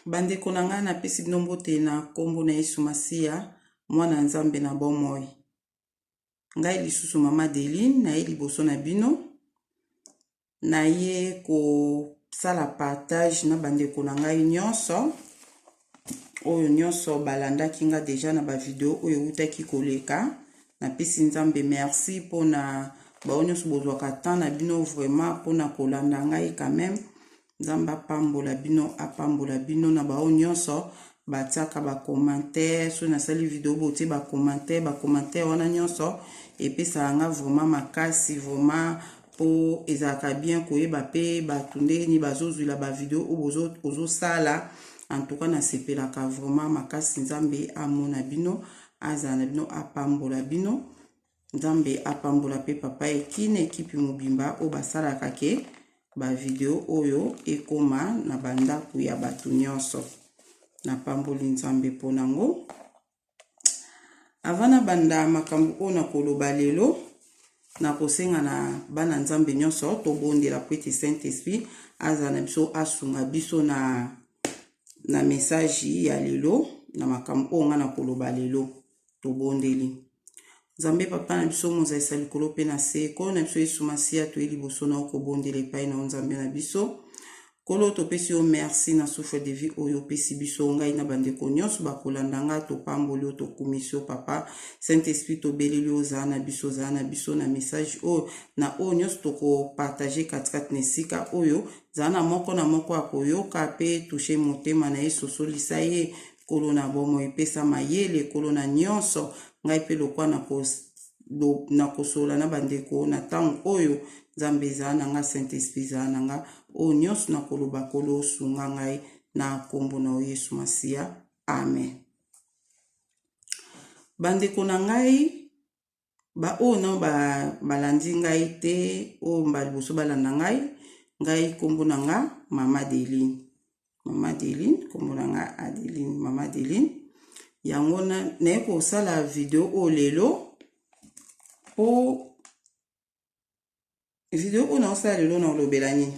Bandeko na ngai, napesi bino mbote na nkombo na Yesu Masiya, mwana Nzambe na bomoi. Ngai lisusu Mama Adeline, naye liboso na bino, naye kosala partage na bandeko na ngai nyonso oyo nyonso balandaki nga deja na bavideo oyo eutaki koleka. Napesi Nzambe merci mpona bao nyonso bozwaka temps na bino vraiment mpona kolanda ngai quand même. Nzambe apambola bino, apambola bino na bao nyonso batiaka bacommentaire. Soki nasali video, botie bacommentaire. Bacommentaire wana nyonso epesaka nga vraiment makasi, vraiment, mpo ezalaka bien koyeba mpe bato ndenge nini bazozwila bavideo oyo ozosala. En tout cas, nasepelaka vraiment makasi. Nzambe amona bino, azala na bino, apambola bino. Nzambe apambola mpe papa Ekine, ekipe mobimba oyo basalaka ke bavideo oyo ekóma na bandako ya bato nyonso. Napamboli Nzambe mpo nango. Avant nabanda makambo oyo nakoloba lelo, nakosenga na bana Nzambe nyonso tobondela po ete Saint Esprit azala na biso, asunga biso na message ya lelo, na makambo oyo nga nakoloba lelo. Tobondeli. Nzambe Papa na biso, mozalisa likolo mpe na se, Nkolo na biso Yesu Masiya, toye liboso na yo kobondela epai na yo. Nzambe na biso, Nkolo, topesi yo merci na souffle de vie oyo opesi biso, ngai na bandeko nyonso bakolanda nga. Topamboli yo, tokumisi yo, Papa. Saint Esprit, tobeleli yo, ozala na biso, ozala na biso na message oyo, na oyo nyonso tokopartage katikati na esika oyo. Zala na moko na moko akoyoka mpe touche motema na ye, sosolisa ye. Nkolo na bomoi, epesa mayele. Nkolo na nyonso, ngai mpe lokwa na kosolola na bandeko na ntango oyo, Nzambe ezala na nga, Saint Esprit ezala na nga, oyo nyonso nakoloba, Nkolo osunga ngai, na nkombo na yo Yesu Masiya, amen. Bandeko na ngai, baoyo nao balandi ngai te, oyo baliboso balanda ngai, ngai nkombo na nga Mama Adeline, Mama Adeline, nkombo na nga Adeline, Mama Adeline. Yango naye kosala video oyo lelo, mpo video oyo naosala lelo, naolobela nini?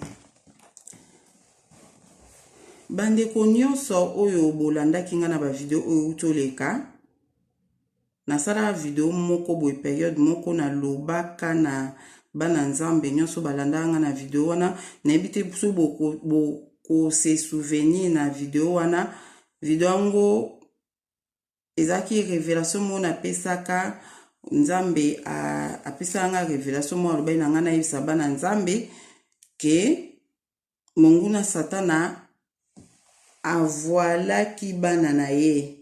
Bandeko nyonso oyo bolandaki ngai na bavideo oyo euti oleka, nasalaka video moko boye, période moko nalobaka na bana Nzambe nyonso balandaka ngai na video wana. Nayebi te so bokose souvenir na video wana. Video yango ezalaki révélation moko napesaka. Nzambe apesaka nga révélation moko, alobaki na ngai nayebisa bana Nzambe ke monguna Satana avoilaki bana na ye,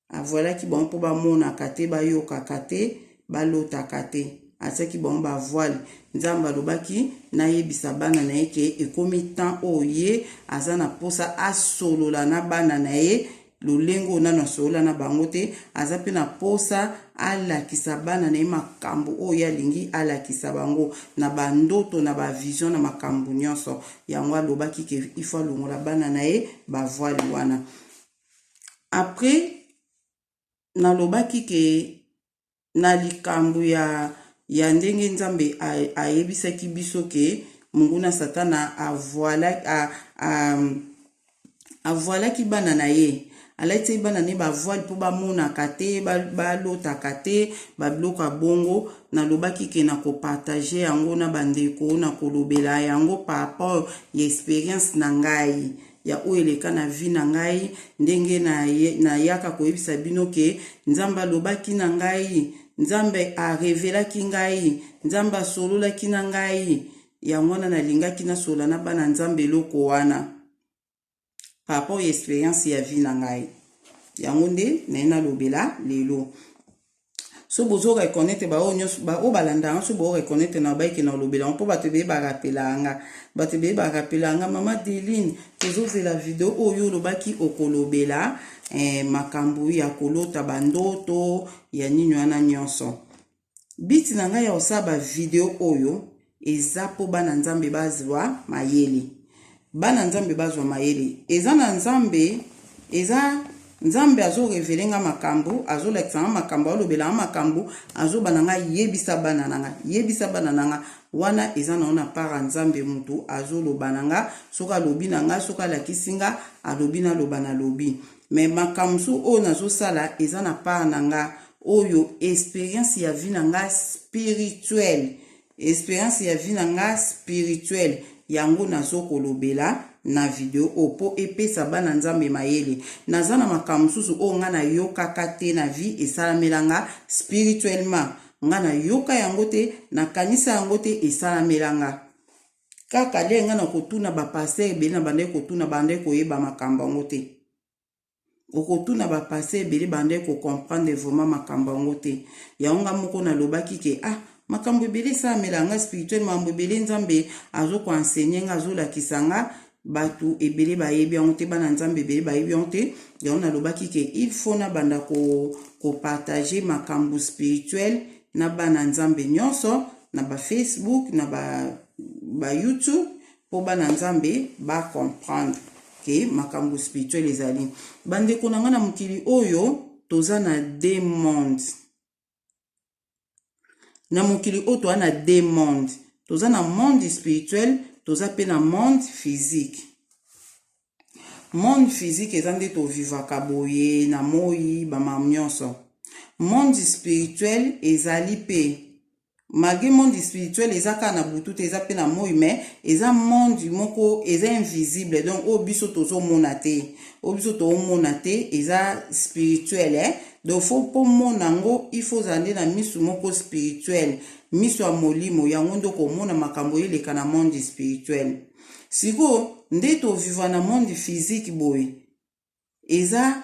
avoilaki bango mpo bamonaka te, bayokaka te, balotaka te. Atiaki bango bavoile. Nzambe alobaki nayebisa bana na ye ke ekomi temps oyo ye aza na mposa asolola na bana na ye lolenge oyo nano asolola na bango te. Aza mpe na mposa alakisa bana na ye makambo oyo ye alingi alakisa bango na bandoto, na bavision, na makambo nyonso. Yango alobaki ke il faut alongola bana na ye bavoile wana. Après, nalobaki ke na likambo ya ndenge Nzambe ayebisaki biso ke monguna Satana avoilaki bana na ye, alati bana ne bavoile mpo bamonaka te, balotaka te, babiloko ya bongo. Nalobaki ke na kopartage yango na bandeko, na kolobela yango par rapport ya expérience na ngai, ya oyo eleka na vie na ngai, ndenge nayaka koyebisa bino ke Nzambe alobaki na ngai, Nzambe arevelaki ngai, Nzambe asololaki na ngai. Yango wana nalingaki nasolola na bana Nzambe eloko wana par rapport ya expérience ya vie na ngai. Yango nde naye nalobela lelo. So bozo reconnaître, baoyo nyonso baoyo balandaka, so bo reconnaître na bayeke na olobela mpo bato ebele barapelaka nga, bato ebele barapelaka nga: "Mama Deline, tozozela video oyo olobaki okolobela makambo ya kolota bandoto ya nini wana nyonso." But na ngai ya kosala bavideo oyo eza mpo bana Nzambe bazwa mayele, bana Nzambe bazwa mayele. Eza na Nzambe, eza Nzambe azo revele nga makambo, azolakisa nga makambo, alobela nga makambo, azoba na nga yebisa bana na nga, yebisa bana na nga. Wana eza na na part ya Nzambe mutu azoloba na nga, soki alobi na nga, soki alakisi nga, alobi naloba nalobi. Mais makambo mosusu oyo nazosala eza na part na nga, oyo experience ya vie na nga spirituelle. Experience ya vie na nga spirituelle yango nazo kolobela na video oyo po epesa bana Nzambe mayele. Naza na makambo mosusu oyo nga nayokaka te na vie, esalamela nga spirituellement. Nga nayoka yango te, nakanisa yango te, esalamela nga. Kaka nde nga na kotuna ba pasteur ebele na bandaki kotuna, bandaki koyeba makambo yango te. Okotuna ba pasteur ebele bandaki ko comprendre vraiment makambo yango te. Yango nga moko nalobaki ke ah, makambo ebele esalamela nga spirituel, makambo ebele Nzambe azo ko enseigner nga, azolakisa nga, bato ebele bayebi yango te, bana Nzambe ebele bayebi yango te. Yango nalobaki ke il faut nabanda ko partager makambo spirituel na bana Nzambe nyonso na ba Facebook, na ba YouTube, po bana Nzambe ba comprendre ke makambo spirituel ezali. Bandeko na nga, na mokili oyo toza na deux mondes. Na mokili oyo toza na deux mondes. Toza na monde spirituel, toza pe na monde physique. Monde physique eza nde tovivaka boye na moi bamakambo nyonso. Monde spirituel ezali pe, malgré monde spirituel eza kaka na butu te, eza pe na moi, mais eza monde moko eza invisible, donc oyo biso tozomona te, oyo biso tozomona te eza spirituel, eh? Donc faut po mona yango, il faut ozala nde na misu moko spirituel, miso ya molimo, yango nde okomona makambo eleka na monde spirituel. Sikoyo nde toviva na monde physique boye, eza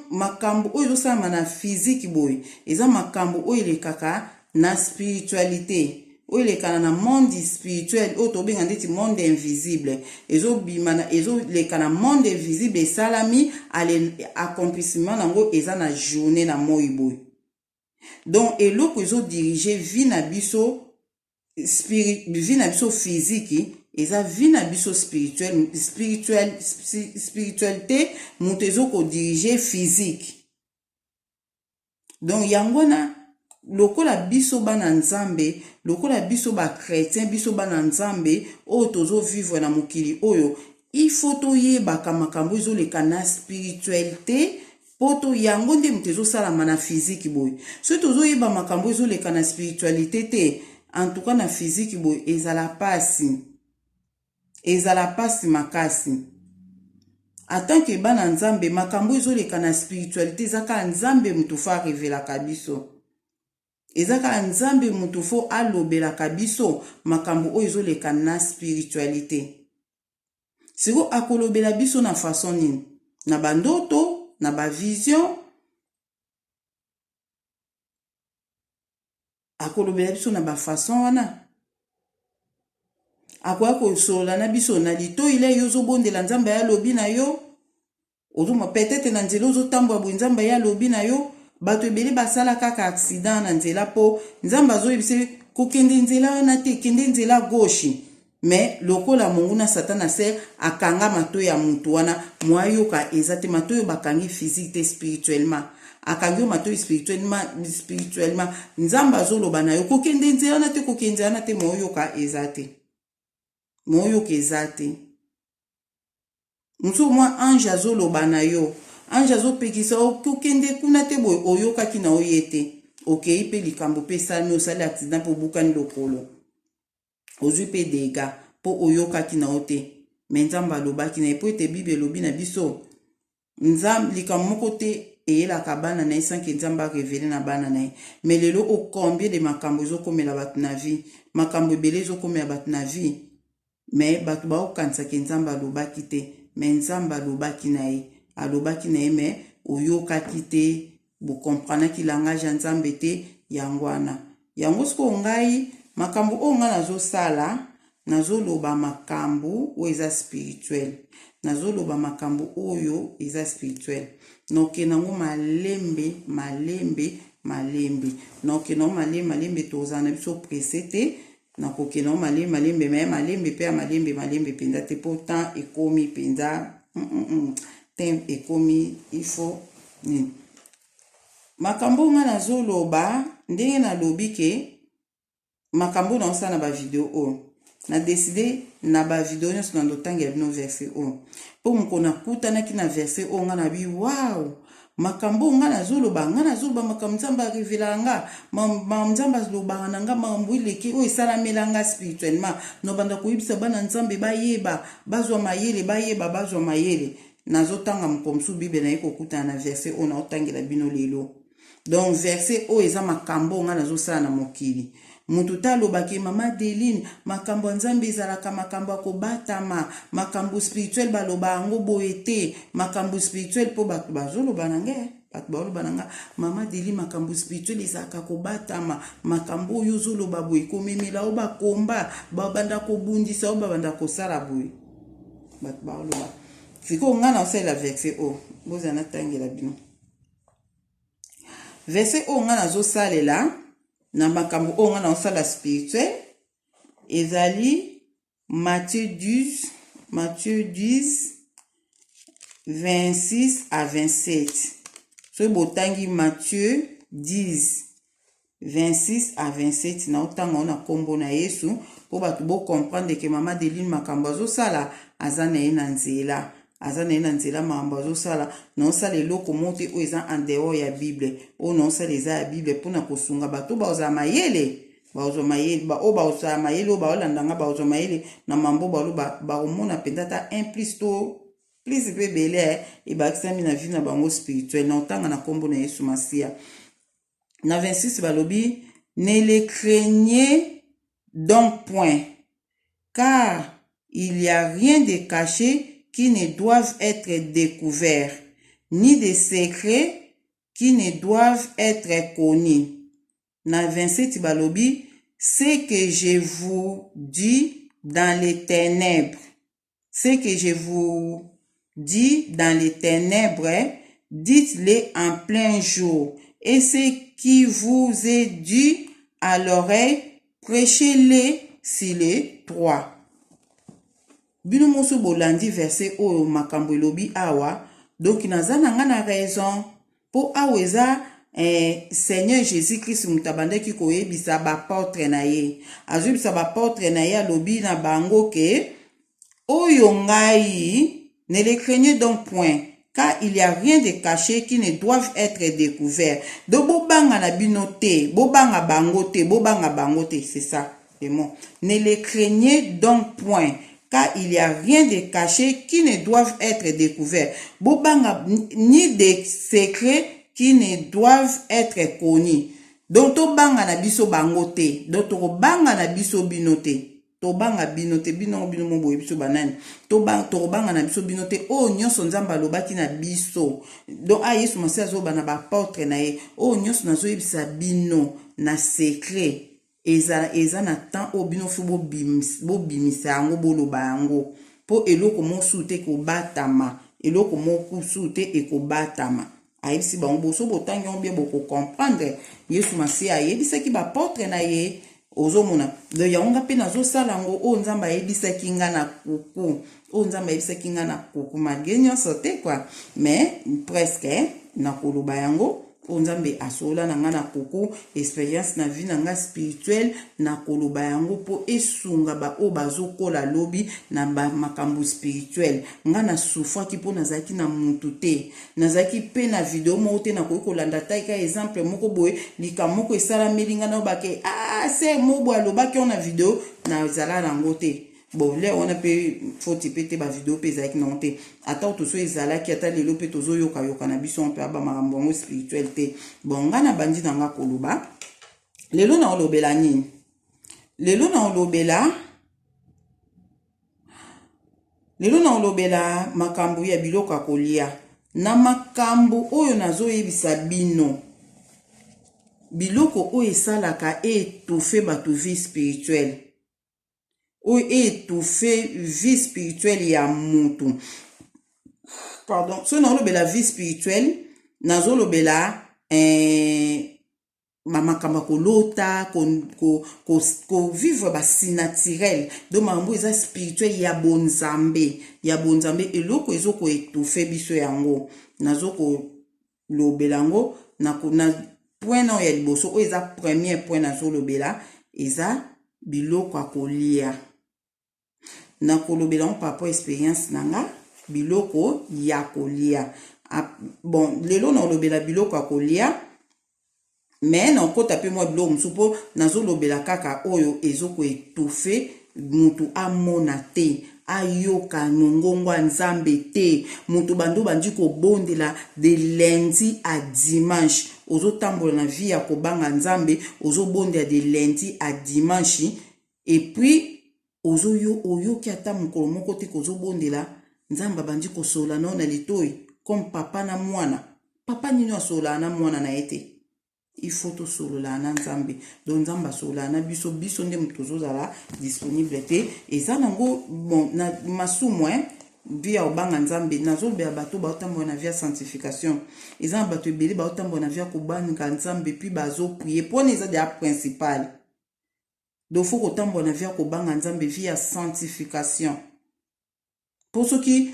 makambo oyo ezosalama na physique boye, eza makambo oyo elekaka na spiritualité, oyo elekana na monde spirituel, oyo tobenga ndeti monde invisible, ezobima na, ezoleka na monde invisible, esalami ale accomplissement nango eza na journée na moi boye. Donc eloko ezodirige vie na biso vie na biso physique eza vie na biso spirituel, spirituel, spiritualité moto ezokodirige physique. Donc yango wana, lokola biso bana Nzambe, lokola biso ba chrétien, biso bana Nzambe oyo tozovivre na mokili oyo, il faut toyebaka makambo ezoleka na spiritualité, po to yango nde moto ezosalama na physique boye. Soki tozoyeba makambo ezoleka na spiritualité te, en tout cas na physique boye ezala pasi, ezala pasi makasi. En tant que bana Nzambe, makambo ezoleka na spiritualité eza kaka Nzambe moto faut arevelaka biso, eza kaka Nzambe moto faut alobelaka biso makambo oyo ezoleka na spiritualité. Sikoyo akolobela biso na façon nini? Na bandoto, na bavision. Akolobela biso na bafaçon wana. Akoya kosolola na biso na litoi le yo ozobondela, Nzambe alobi na yo. Ozomona peut-être na nzela ozotambola boye, Nzambe ye alobi na yo. Bato ebele basala kaka accident na nzela mpo Nzambe azoyebisa kokende nzela wana te, kende nzela gauche. Mais lokola monguna Satan ase akanga matoi ya mutu wana, mo ayoka eza te. Matoi oyo bakangi physique te, spirituellement akangi yo matoi spirituellement. Spirituellement Nzambe azoloba na yo kokende nzela wana te, kokende nzela wana te, mo oyoka eza te, mo oyoka eza te. Mosusu mwa ange azoloba na yo, ange azopekisa okokende kuna te boye, oyokaki na oye te, okei mpe likambo mpe esalami, osali accident mpe obukani lokolo, ozwi mpe dégâts mpo oyokaki na yo te. Mais Nzambe alobaki na ye, mpo ete Bible elobi na biso, Nzambe likambo moko te eyelaka bana na ye sans que Nzambe arevele na bana na ye. Mais lelo o combien de makambo ezokomela bato na vie, makambo ebele ezokomela bato na vie, mais bato baokanisaki Nzambe alobaki te. Mais Nzambe alobaki na ye, alobaki na ye, mais oyokaki te, bokomprenaki langage ya Nzambe te. Yango wana, yango sikoyo ngai makambo oyo ngai nazosala, nazoloba makambo oyo eza spirituel, nazoloba makambo oyo eza spirituel. Nokende yango malembe malembe malembe, nokende yango malembe malembe, tozala na biso pressé te. Nakokende yango malembe malembe, mais malembe mpe ya malembe malembe mpenza te, mpo temps ekomi mpenza. Temps ekomi il faut nini? Makambo nga nazoloba, ndenge nalobi ke makambo naosala na bavideo oyo, na décidé na bavideo nyonso na ndotangela bino verset oyo, mpo mokolo nakutanaki na verset oyo, nga na bi wow, makambo oyo nga nazoloba, makambo Nzambe arevelaka nga, makambo Nzambe alobaka na nga, makambo eleki oyo esalamela nga spirituellement, nobanda koyebisa bana Nzambe bayeba, bazwa mayele, bayeba, bazwa mayele. Nazotanga mokolo mosusu Bible, naye kokutana na verset oyo naotangela bino lelo. Donc verset oyo eza makambo oyo nga nazosala na mokili. Moto te alobaki: "Mama Adeline, makambo ya Nzambe ezalaka makambo ya kobatama, makambo spirituel baloba yango boye te, makambo spirituel." Mpo bato bazoloba na ngai, bato baoloba na nga: "Mama Adeline, makambo spirituel ezalaka kobatama, makambo oyo ozoloba boye komemela oyo bakomba, babanda kobundisa oyo, babanda kosala boye." Bato baoloba. Sikoyo ngai naosalela verset oyo, bozala natangela bino verset oyo ngai nazosalela na makambo oyo ngai naosala spirituel. Ezali Matthieu 10, Matthieu 10, 26 à 27. Soki botangi Matthieu 10, 26 à 27, naotanga ngo na nkombo na Yesu, mpo bato bocomprendre ke mama Adeline, makambo azosala, aza na ye na nzela, aza na ye na nzela. Makambo azosala, naosala eloko moko te oyo eza en dehors ya Bible. Oyo naosala eza ya Bible, mpona kosunga bato bazala mayele, bazwa mayele, oyo bazala mayele, oyo baolanda nga bazwa mayele na mambo baloba, bakomona mpenza ata 1 plus to plus mpe ebele ebakisami na vie na bango spirituel. Na otanga na nkombo na Yesu Masiya. Na 26 balobi: "Ne les craignez donc point, car il y a rien de caché qui ne doive être découvert, ni de secret qui ne doivent être connus." Na 27 balobi: "Ce que je vous dis dans les ténèbres, ce que je vous dis dans les ténèbres, dites-le en plein jour, et ce qui vous est dit à l'oreille, prêchez-le sur les toits." Bino moso bolandi verset oyo, makambo elobi awa. Donc naza na nga na raison, mpo awa eza Seigneur Jésus Christ moto abandaki koyebisa baapôtre na ye. Azoyebisa baapôtre na ye, alobi na bango ke oyo ngai: "Ne les craignez donc point, car il y a rien de caché qui ne doive être découvert." Donc bobanga na bino te, bobanga bango te, bobanga bango te, c'est ça le mot. "Ne les craignez donc point, car il n'y a rien de caché qui ne doive être découvert." Bobanga, "ni de secret qui ne doivent être connus." Donc tobanga na biso bango te. Donc tokobanga na biso bino te, tobanga bino te. Bino, bino mo boye, biso banani? Tokobanga na biso bino te. Oyo nyonso Nzambe alobaki na biso, donc a Yesu Masi azoba na baapôtre na ye: oyo nyonso nazoyebisa bino na secret, eza na temps oyo bino faut bobimisa yango, boloba yango, mpo eloko mosusu te ekobatama, eloko mosusu te ekobatama. Ayebisi bango boso, botangi yango bien, bokocomprendre. Yesu Masiya ayebisaki baapôtre na ye. Ozomona, donc yango nga mpe nazosala yango. Oyo Nzambe ayebisaki nga na kuku, oyo Nzambe ayebisaki nga na kuku, malgré nyonso te quoi, mais presque nakoloba yango. Oyo Nzambe asolola na nga na kuku, expérience na vie na nga spirituelle, nakoloba yango mpo esunga baoyo bazokola lobi na bamakambo spirituel. Nga nasufraki mpo nazalaki na mutu te, nazalaki mpe na video moko te nakoki kolanda. Taika exemple moko boye, likambo moko esalameli nga, nayobake: "Ah, sœur moko boye alobaki yango na video." Nazala nango te. Bon, lere wana mpe foti mpe te, bavideo mpe ezalaki nango te. Ata toso ezalaki, ata lelo mpe tozoyokayoka na biso mpe aba makambo yango spirituel te. Bon, ngai na bandi na nga koloba lelo. Na olobela nini lelo? Na olobela lelo, na olobela makambo ya biloko ya kolia. Na makambo oyo nazoyebisa bino, biloko oyo esalaka étouffe bato vie spirituelle, oyo étouffe vie spirituelle ya mutu. Pardon, soki nazolobela vie spirituelle, nazolobela. Bamakambo ya kolota, kovivre ko, ko basinaturel, donc makambo eza spirituel ya bonzambe, ya bonzambe, eloko ezo koetouffe biso yango nazo kolobela yango na, na point nao ya liboso oyo eza premier point nazolobela eza biloko ya kolia. Nakolobela yango par rapport experience na nga, biloko ya kolia. Bon, lelo nakolobela biloko ya kolia, mais nakota mpe mwa biloko mosusu mpo nazolobela kaka oyo ezokoetouffe mutu amona te, ayoka mongongo ya Nzambe te. Moto bando bandi kobondela de lundi à dimanche, ozotambola na vie ya kobanga Nzambe, ozobondela de lundi à dimanche, et puis ozoyo oyoki ata mokolo moko te kozobondela Nzambe abandi kosolola nao na litoi comme papa na mwana. Papa nini asololaka na mwana na ye te? Il faut tosolola na Nzambe. Donc Nzambe asololaka na biso, biso nde moto tozozala disponible te. Eza nango bon na masumu, eh? Vie ya kobanga Nzambe, nazolobela bato baotambola na vie ya sanctification. Eza na bato ebele baotambola na vie ya kobanga Nzambe, puis bazoprier mpona eza deya principal. Donc faut kotambola na vie ya kobanga Nzambe, vie ya sanctification, mpo soki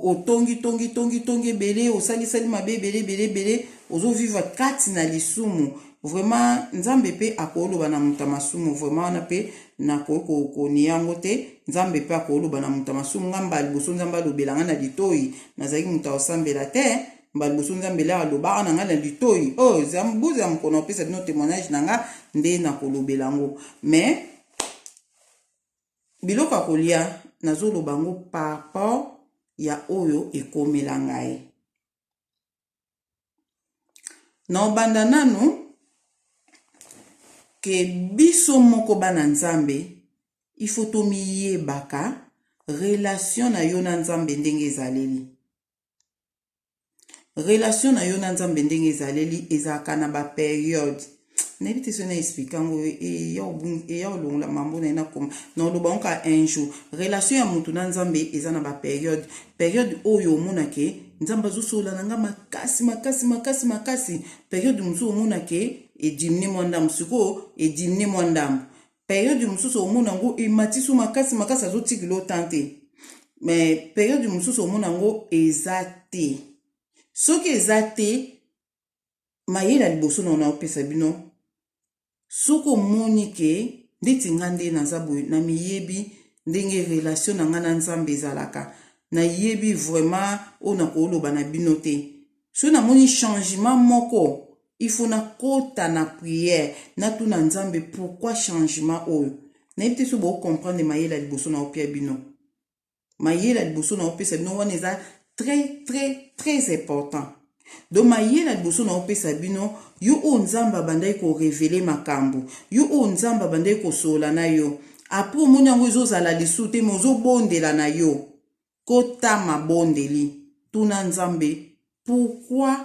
otongi tongi tongi tongi ebele, osalisali mabe ebele ebele ebele, ozovivre kati na lisumu, vraiment Nzambe mpe akoloba na moto ya masumu. Vraiment wana mpe nakoki konia yango te. Nzambe mpe akoloba na moto ya masumu. Nga mbala liboso Nzambe alobela nga na litoi, nazalaki moto akosambela te. Mbala liboso Nzambe ele alobaka na ngai na litoi oyo mbuzi ya mokolo opesa bino témoignage na nga nde nakolobela yango. Mais biloko ya kolia, nazoloba yango par rapport ya oyo ekomela ngai. Na obanda nanu ke biso moko bana Nzambe, il faut tomiyebaka relation na yo na Nzambe ndenge ezaleli. Relation na yo na Nzambe ndenge ezaleli ezalaka na baperiode. Nayebi te soki na expliquer yango eya olongola mambo na ye. Nakoma na oloba yango kaka un jour. Relation ya motu na Nzambe eza na baperiode. Periode oyo omonake Nzambe azosolola na nga makasi makasi makasi makasi, periode mosusu omonake ediminuer mwa ndambo. Sikoyo ediminuer mwa ndambo, periode mosusu omona yango ematisu makasi makasi, azotikila otan te. Mais periode mosusu omona yango eza te. Soki eza te, mayele ya liboso na ona opesa bino, soki omoni ke ndeti nga nde naza boye, na miyebi ndenge relation na nga na Nzambe ezalaka, nayebi vraiment oyo nakoloba na bino te. Soki namoni changement moko, il faut nakota na prière, natuna Nzambe pourquoi changement oyo. Nayebi te so bocomprendre mayele ya liboso na opia bino. Mayele ya liboso na opesa bino wana eza très très très important. Donc mayele ya liboso na opesa bino, yo oyo Nzambe abandaki korévéler makambo, yo oyo Nzambe abandaki kosolola na yo, après omoni yango ezozala lisu te, me ozobondela na yo, kota mabondeli, tuna Nzambe pourquoi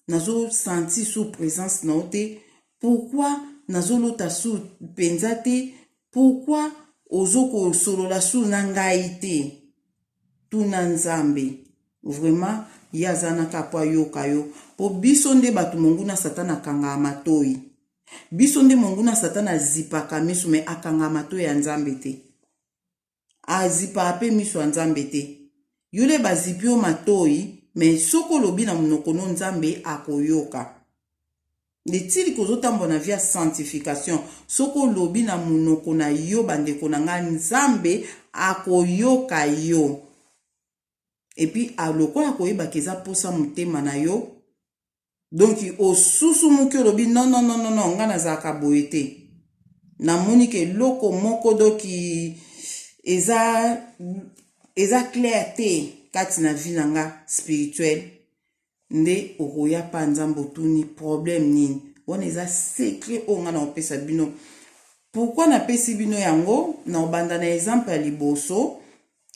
nazosentir su présence na yo te, pourquoi nazolota su mpenza te, pourquoi ozokosolola su na ngai te. Tuna Nzambe vraiment, ye aza na kaka mpo ayoka yo. Mpo biso nde bato monguna Satana akangaka matoi, biso nde monguna Satana azipaka miso, me akangaka matoi ya Nzambe te, azipaka mpe miso ya Nzambe te. Yo nde bazipi yo matoi, me soki olobi na monoko no, Nzambe akoyoka. Netili kozotambola na vie ya sanctification, soki olobi na monoko na yo, bandeko na ngai, Nzambe akoyoka yo. Et puis lokola koyebaka eza mposa motema na yo, donc osusumuki, olobi: "Non, non, non, non, non, ngai nazalaka boye te. Namoni ke eloko moko doki eza clair te kati na vie na nga spirituelle." Nde okoya pa Nzambe, otuni problème nini. Wana eza secret oyo ngai na kopesa bino. Pourquoi napesi bino yango? Na kobanda na exemple ya liboso.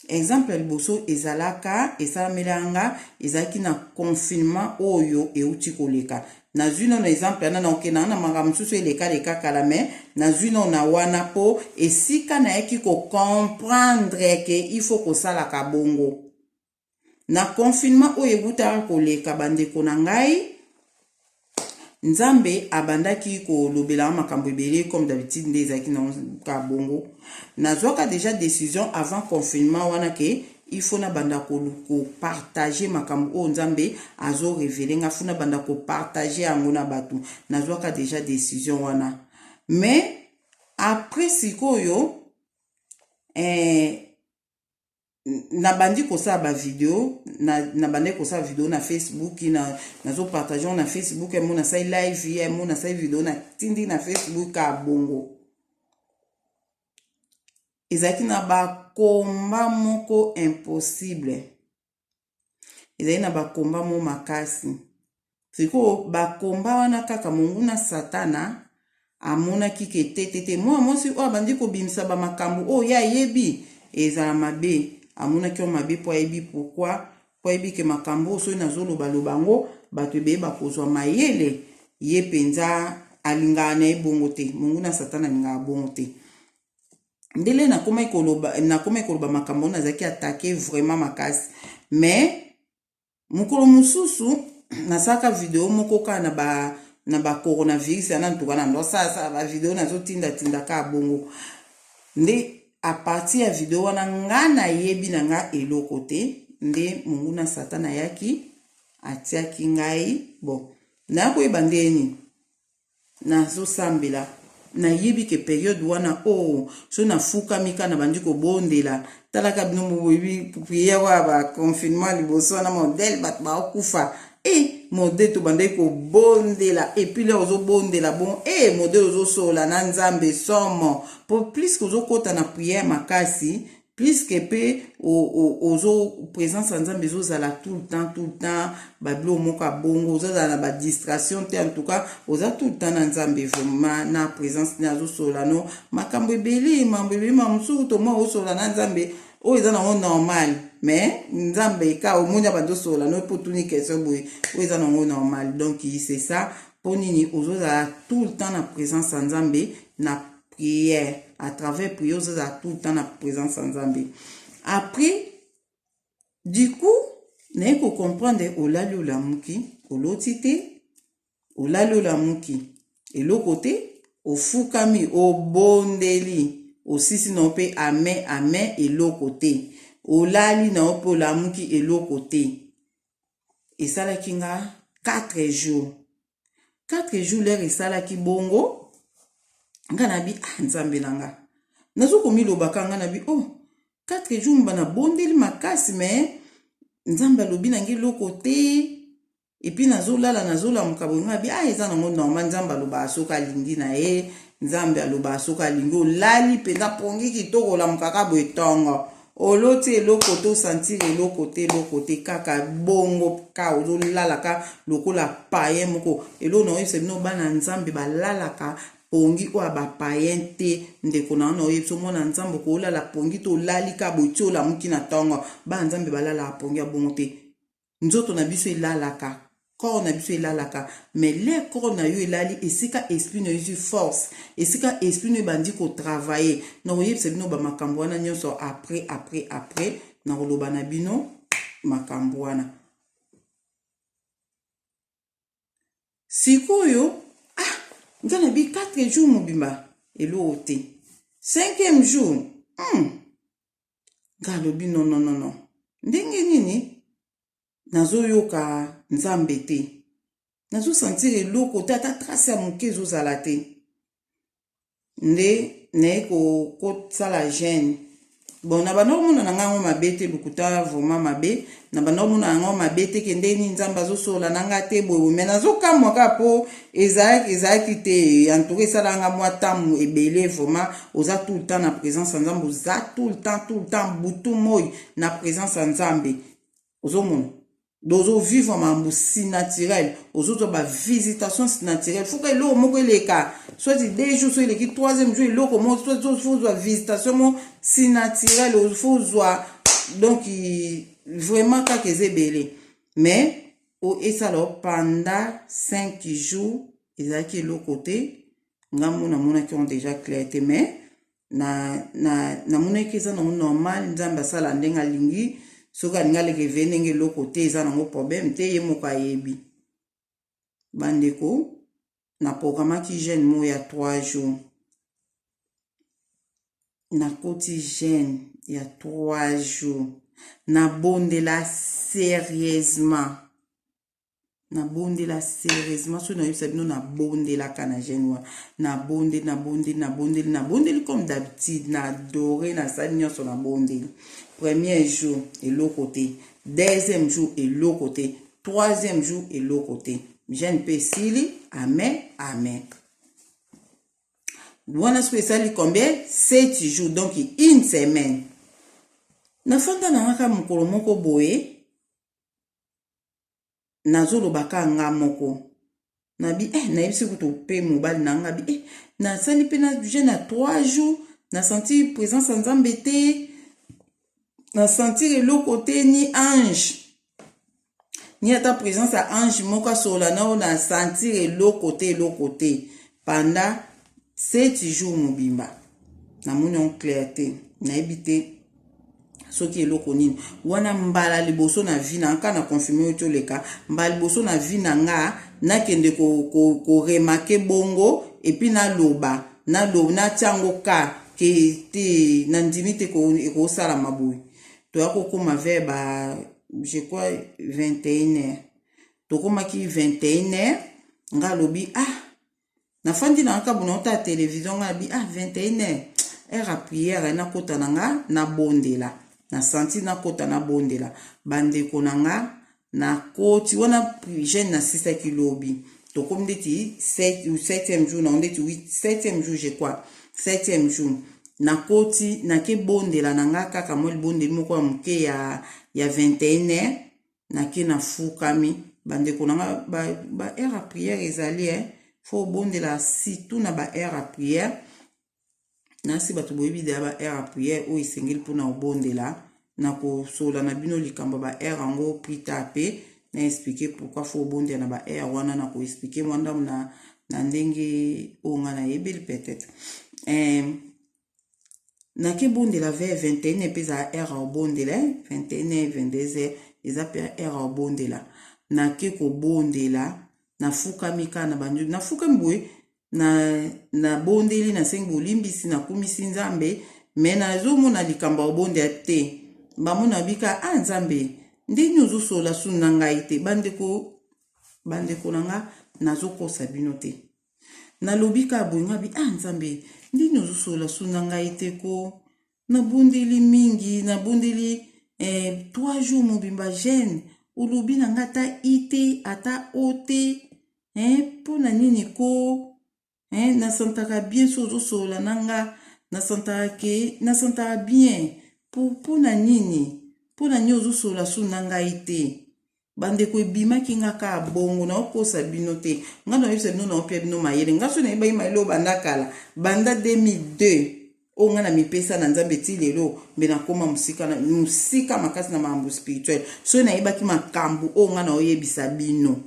Exemple ya liboso ezalaka esalamela nga, ezalaki na confinement oyo euti koleka. Nazwi nano exemple wana, nakokendanga na makambo mosusu elekaleka kala, me nazwi nano na wana mpo esika nayaki kocomprendre ke il faut kosalaka bongo. Na confinement oyo ebutaka koleka, bandeko na ngai, Nzambe abandaki kolobela nga makambo ebele comme d'habitude nde ezalaki na ka bongo. Nazwaka dejà decision avant confinement wana ke il faut nabanda ko partager makambo oyo Nzambe azo reveler nga, faut nabanda ko partager yango na bato. Nazwaka dejà decision wana. Mais après sikoyo eh, nabandi kosala ba video, nabandaki kosala video na Facebook, nazo partage na Facebook, emo nasali live, emo nasali video natindi na Facebook ka bongo. Ezalaki na bakomba moko impossible, ezalaki na bakomba mo makasi. Sikoyo bakomba wana kaka monguna Satana amonaki ke te te te, mwana mwasi oyo abandi kobimisa bamakambo oyo ye ayebi ezala mabe. Amonaki oyo mabe mpo ayebi pourquoi, mpo ayebi ke makambo oyo soki nazolobaloba yango bato ebele bakozwa mayele. Ye mpenza alingaka na ye bongo te, monguna Satana alingaka bongo te. Ndele nakomaki koloba makambo oyo, nazalaki attaqué vraiment makasi. Mais mokolo mosusu nasalaka video moko kaka na ba coronavirus yana ntuka na ndosalasala bavideo, nazotindatinda kaka bongo. Nde à partir ya video wana, nga nayebi na nga eloko te, nde monguna Satana ayaki atiaki ngai. Bon, naya koyeba ndeni nazosambela, nayebi ke période wana oyo, oh, so nafukami kaka na bandi kobondela. Talaka bino boyebi prière oyo ya baconfinement liboso wana, modèle bato baokufa e modèle tobandaki kobondela. Et puis lere ozobondela bon, e modèle ozosola na Nzambe somo, po plus que ozokɔta na prière makasi, plus que mpe ozo présence ya Nzambe ezozala tout le temps, tout le temps. Babiloko moko ya bongo, ozozala na badistraction te. En tout cas oza tout le temps na Nzambe, vraiment na présence ne, azosola no makambo ebele, makambo ebele. Ma mosusu tomwa osola na Nzambe oyo eza nango normal, mais Nzambe ka omoni abandi osola no mpo tuni question boye, oyo eza nango normal. Donc c'est ça, mpo nini ozozala tout le temps na présence ya Nzambe na prière. À travers prière, ozozala tout le temps na présence ya Nzambe. Après, du coup, naye kocomprendre, olali olamuki, oloti te, olali olamuki, eloko te, ofukami, obondeli, osisi na yo mpe amen amen, eloko te, olali na yo mpe olamuki, eloko te. Esalaki nga 4 jours, 4 jours. Lere esalaki bongo, nga nabi: "Ah, Nzambe na nga." Nazokomilobaka nga nabi: "Oh, 4 jours mba nabondeli makasi, mais Nzambe alobi na ngai eloko te." Et puis nazolala, nazolamuka boye, nga bi: "Ah, eza nango normal. Nzambe alobaka soki alingi na ye, Nzambe alobaka soki alingi." Olali mpenza pongi kitoko, olamukaka boye ntongo, oloti eloko te, osentir eloko te, eloko te, kaka bongo ka ozolalaka lokola païen moko. Eloko na oyebisa bino, bana Nzambe balalaka pongi oyo ya bapaïen te. Ndeko na wana oyebisa, omona Nzambe koolala pongi te, olali ka boye ti olamuki na ntongo. Bana Nzambe balalaka pongi ya bongo te. Nzoto na biso elalaka, corps na biso elalaka, mais le corps na yo elali, esika esprit na yo ezwi force, esika esprit na yo ebandi kotravailler. Na koyebisa bino bamakambo wana nyonso après, après, après na koloba na bino makambo wana. Sikoyo, ah, nga na bi 4 jours mobimba eloko te. Cinquième jour, nga alobi: "Non, non, non, non, ndenge nini nazoyoka Nzambe te, nazosentir eloko te, ata trace ya moke ezozala te?" Nde naye kosala jeûne. Bon, na banda komona na ngai yango mabe te, lokuta vraiment mabe. Na banda komona yango mabe te ke ndenge nini Nzambe azosola na ngai te boye, mais nazokamwa kaka mpo ezalaki te. En tout cas esalanga mwa ntango ebele. Vraiment oza tout le temps na présence ya Nzambe, oza tout le temps, tout le temps, butu moi na présence ya Nzambe. Ozomona ozovivre makambo surnaturel, ozozwa bavisitation surnaturelle. Faut que eloko moko eleka, soit 2 jours, so eleki troisième jour, eloko moko, soit faut ozwa visitation moko surnaturelle, faut ozwa. Donc vraiment kaka eza ebele, mais esala pendant 5 jours ezalaki eloko te. Nga mo namonaki yango déjà clair te, mais namonaki eza nango normal. Nzambe asala ndenge alingi. Soki alingi aleka ndenge eloko te, eza nango problème te, ye moko ayebi. Bandeko, Na programmaki jeune moko ya 3 jours. Nakoti jeune ya 3 jours. Nabondela sérieusement. Nabondela sérieusement soki nayebisa bino nabondelaka na jeune wana. Nabondeli, nabondeli, nabondeli, nabondeli comme d'habitude, na adore, nasali nyonso, nabondeli. Premier jour eloko te, deuxième jour eloko te, troisième jour eloko te. Jeune mpe esili, amen amen. Wana soki esali combien? 7 jours, donc une semaine. Nafanda na ngaka mokolo moko boye, nazoloba ka nga moko, nabi nayebisi kutu mpe mobali na nga bi nasali mpe na jeûne ya 3 jours, nasentir présence ya Nzambe te, nasentir eloko te, ni ange, ni ata présence ya ange moko asola na oyo, nasentir eloko te, eloko te pendant 7 jours mobimba. Namoni yango clair te, nayebi te soki eloko nini wana. Mbala liboso na vie na nga na confirme oyo toleka, mbala liboso na vie na nga nakende koremarquer ko bongo, et puis naloba, natia yango ka ke te, nandimi te ekosalama boye. Toya kokóma vers ba, je crois, 21 heures. Tokomaki 21 heures, nga alobi: "Ah, nafandi na nga kabuna ota télévision." Nga abi: "Ah, 21 heures, heure ya prière, nakota na nga nabondela." Nasanti nakota nabondela. Bandeko na nga, nakoti wana jeûne nasisaki lobi, tokomi ndeti 7e jour na ndeti 7e jour, je crois 7e jour. Nakoti, nakebondela na nga kaka mwa libondeli moko ya moke ya 21 heures. Nake, nafukami. Bandeko na nga, ba heure ya prière ezali, faut obondela surtout na ba heure ya prière. Nasi bato boyebi deya ba heure ya prière oyo esengeli mpona obondela. Na kosola na bino likambo ba heure yango plus tard, mpe na expliquer pourquoi faut obondela na ba heure wana. Na koexpliquer mwa ndambo na ndenge oyo nga nayebeli peut-être. Nakebondela vers 21, mpe ezala heure ya obondela, 21, 22 heures eza mpe heure ya obondela. Nake kobondela, nafukami kaka na bandu, nafukami boye, nabondeli, nasengi bolimbisi, nakumisi Nzambe, me nazomona likambo ya kobondela te. Bamona bika: "A ah, Nzambe, ndeni ozosola sunu na ngai te?" Bandeko, bandeko na nga, nazokosa bino te. Nalobi kaka boye, nga bi: "Ah, Nzambe, ndeni ozosola sunu na ngai te ko? Nabondeli mingi, nabondeli 3 jours mobimba jeûne, olobi na nga ata i te, ata o te, mpo na nini ko? Nasantaka bien so ozosolola na nga, nasantaka ke nasantaka bien. Mpo na nini, mpo na nini ozosolola su na ngai te?" Bandeko, ebimaki nga kaka bongo. Naokosa bino te, nga nayebisa bino, naopia bino mayele. Nga so nayebaki mayele oyo banda kala, banda 2002 oyo nga na mipesa na Nzambe ti lelo, mbe nakóma mosika, mosika makasi na makambo spirituel. Soki nayebaki makambo oyo nga naoyebisa bino,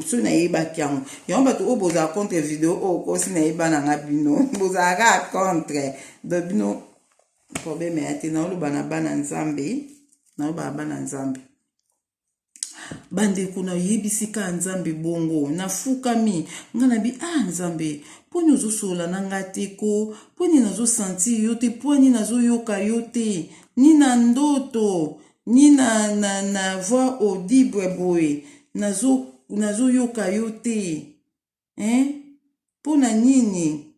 soki nayebaki yango, yango bato oyo bozala contre video oyo, kosi nayeba na nga bino bozalaka contre. Donc bino problème ya te. Naoloba na bana Nzambe, naoloba na bana Nzambe. Bandeko, nayebisi kaka Nzambe bongo, nafukami, nga nabi: "Ah, Nzambe, mponi ozosolola na nga te ko? Mponi nazosentir yo te? Mponi nazoyoka yo te, ni na ndoto, ni na voix audible boye? Nazoyoka yo te, hein? Mpo na nini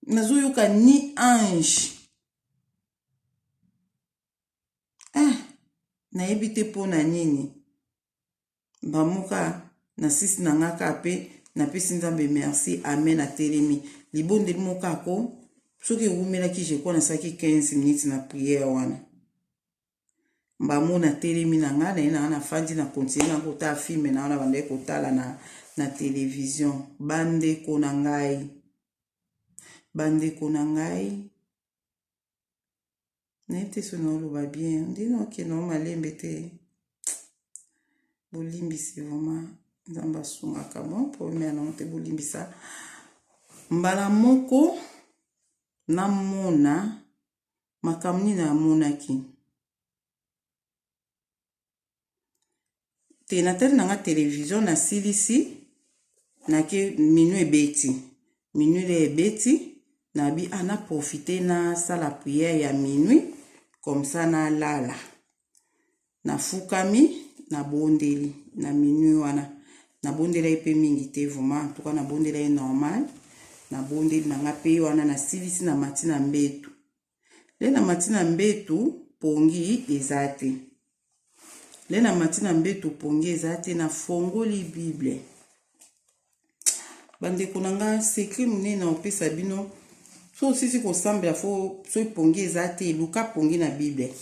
nazoyoka ni ange? Ah, nayebi te mpo na nini." Bamoka nasisi na nga kaka mpe napesi Nzambe merci, amen. Atelemi, libondeli moko ako soki ewumelaki, je crois nasalaki 15 minutes na prière wana. Mbamo natelemi na nga, naye na nga, nafandi, na continue na kotala film na wana bandaki kotala na télévision. Bandeko na ngai, bandeko na ngai, nayebi te so naoloba bien, nde naokende o malembe te, bolimbisi vraiment. Nzambe asungaka. Bon, problème ya nango te, bolimbisa. Mbala moko namona makambo nini amonaki te. Natali na nga télévision, nasilisi. Nake minuit ebeti, minuit le ebeti, nabi ah na profite nasala prière ya minuit comme ça nalala. Nafukami nabondeli na minuit wana, nabondelaki mpe mingi te vraiment, en tout cas nabondelaki normal, nabondeli na nga mpe wana nasilisi na mati na mbetu. Le na mati na mbetu pongi eza te. Le na mati na mbetu pongi eza te, nafongoli Bible. Bandeko na nga, secret monene na opesa bino, so osisi kosambela fo soki pongi eza te, luka pongi na Bible.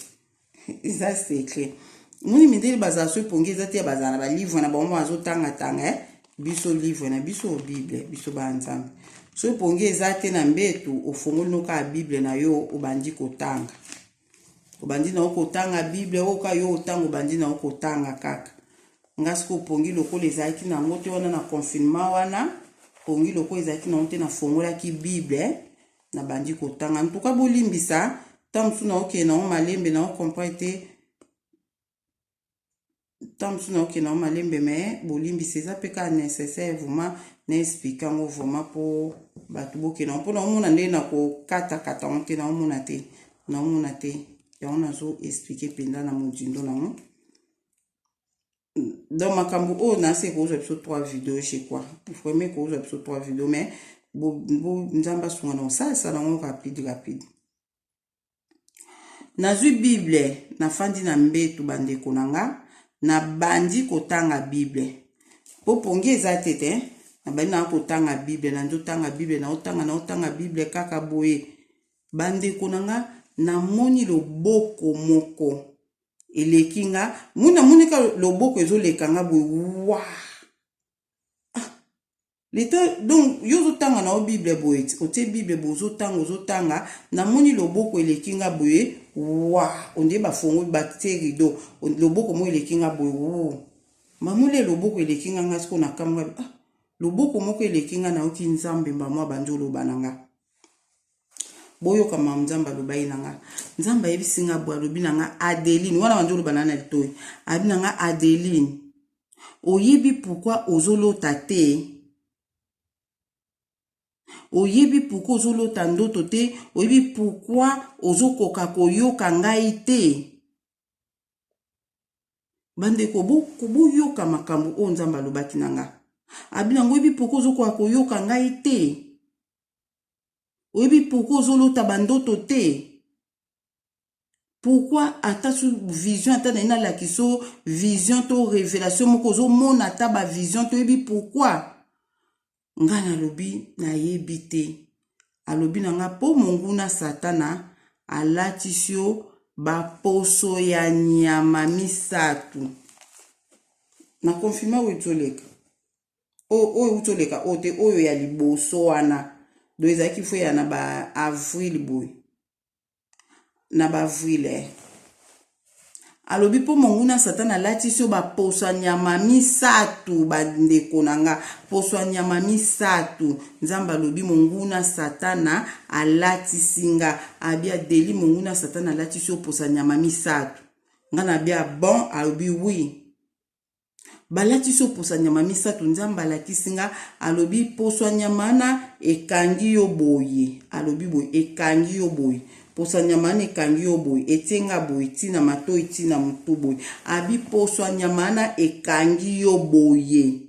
Eza secret. Moni mindele bazala soki pongi eza te, bazala na balivre na bango bazotangatanga eh? Biso livre na biso Bible, biso ba Nzambe. Soki pongi eza te na mbetu, ofongoli noka Bible na yo, obandi kotanga. Obandi na yo kotanga Bible, oyo ka yo otanga, obandi na yo kotanga kaka. Nga sikoyo pongi lokola ezalaki nango te wana na confinement wana, pongi lokola ezalaki nango te, nafongolaki Bible, nabandi kotanga. En tout cas bolimbisa, ntango mosusu naokende nango malembe, nao comprendre te. Ntango mosusu naokende nango malembe, mais bolimbisa, eza mpe kaka nécessaire vraiment na explique yango vraiment mpo bato bokende yango, mpo naomona ndenge na kokatakata yango te, naomona te, naomona te. Yango nazo explique mpenza na modindo nango. Donc makambo oyo nasi ekozwa biso 3 video, je crois vraiment ekozwa biso 3 video, mais Nzambe asunga na kosalisa nango rapide rapide. Nazwi Bible, nafandi na mbetu, bandeko na nga, nabandi kotanga Bible mpo pongi eza te te. Nabandi na kotanga Bible, nazotanga Bible, naotanga, naotanga Bible kaka boye. Bandeko na nga, namoni loboko moko eleki nga, moni namoni ka loboko ezoleka nga boye wa ah, leta. Donc yo ozotanga na yo Bible boye, otie Bible boye, ozotanga, ozotanga, namoni loboko eleki nga boye wa, ondie bafongoli, batie rideau, loboko moko eleki nga boye wu, mamoli loboko eleki nga. Nga sikoyo nakamwa, ah, loboko moko eleki nga. Nayoki Nzambe mbamwa bandi oloba na nga. Boyoka mama, Nzambe aloba ye na nga. Nzambe ayebisi nga boye, alobi na nga: "Adeline," wana bandi oloba na nga na litoi, alobi na nga: "Adeline, oyebi pourquoi ozolota te? Oyebi pourquoi ozolota ndoto te? Oyebi pourquoi ozokoka koyoka ngai te?" Bandeko, boyoka makambo oyo Nzambe alobaki na nga. Abi nango: "Oyebi pourquoi ozokoka koyoka ngai te? Oyebi pourquoi ozolota bandoto te? Pourquoi ata su vision, ata naye nalakisa vision to révélation moko, ozomona ata bavision to? Oyebi pourquoi?" Nga nalobi: "Nayebi te." Alobi na nga: "Mpo monguna Satana alatisi yo baposo ya nyama misato." Na confinement oyo toleka, oyo euti oleka oyo te, oyo ya liboso wana, do ezalaki fo ya na ba avril boye, na ba avril eh. Alobi: "Mpo monguna Satana alatisi yo baposo ya nyama misato." Bandeko na nga, poso ya nyama misato. Nzambe alobi: "Monguna Satana alatisi nga." Abi: "Adeli, monguna Satana alatisi yo poso ya nyama misato." Nga na bia: "Bon." Alobi: "Oui, balatisi yo poso ya nyama misato." Nzambe alakisi nga, alobi: "Poso ya nyama wana ekangi yo boye." Alobi boye: "Ekangi yo boye, poso ya nyama wana ekangi yo boye." Etie nga boye ntina matoi, ntina motu boye. Abi: "Poso ya nyama wana ekangi yo boye."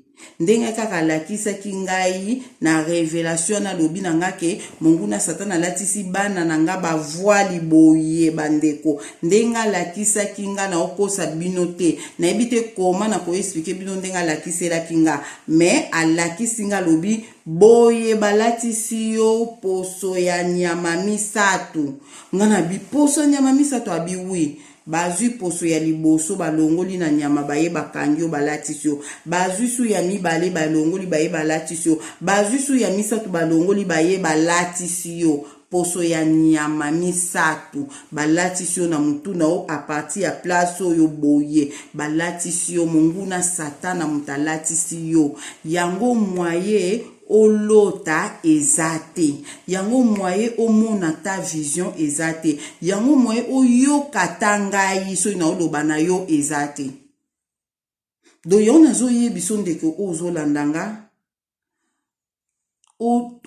Ndenge kaka alakisaki ngai na révélation wana, alobi na nga ke monguna Satana alatisi bana na nga bavoile boye. Bandeko, ndenge alakisaki nga, na okosa bino te, nayebi te koma na koexpliquer bino ndenge alakiselaki nga, mais alakisi nga, alobi boye: "Balatisi yo poso ya nyama misato." Nga na bi: "Poso ya nyama misato?" Abi: "Oui, bazwi poso ya liboso, balongoli na nyama, baye bakangi yo, balatisi yo. Bazwi su ya mibale, balongoli, baye balatisi yo. Bazwi su ya misato, balongoli, baye balatisi yo. Poso ya nyama misato balatisi yo na motu na yo, à partir ya place oyo boye balatisi yo. Monguna Satana moto alatisi yo yango. Moyen olota eza te, yango moyen omona ta vision eza te, yango moyen oyoka ta ngai soki naoloba na yo eza te." Donc yango nazoyebi so, ndeko oyo ozolanda nga.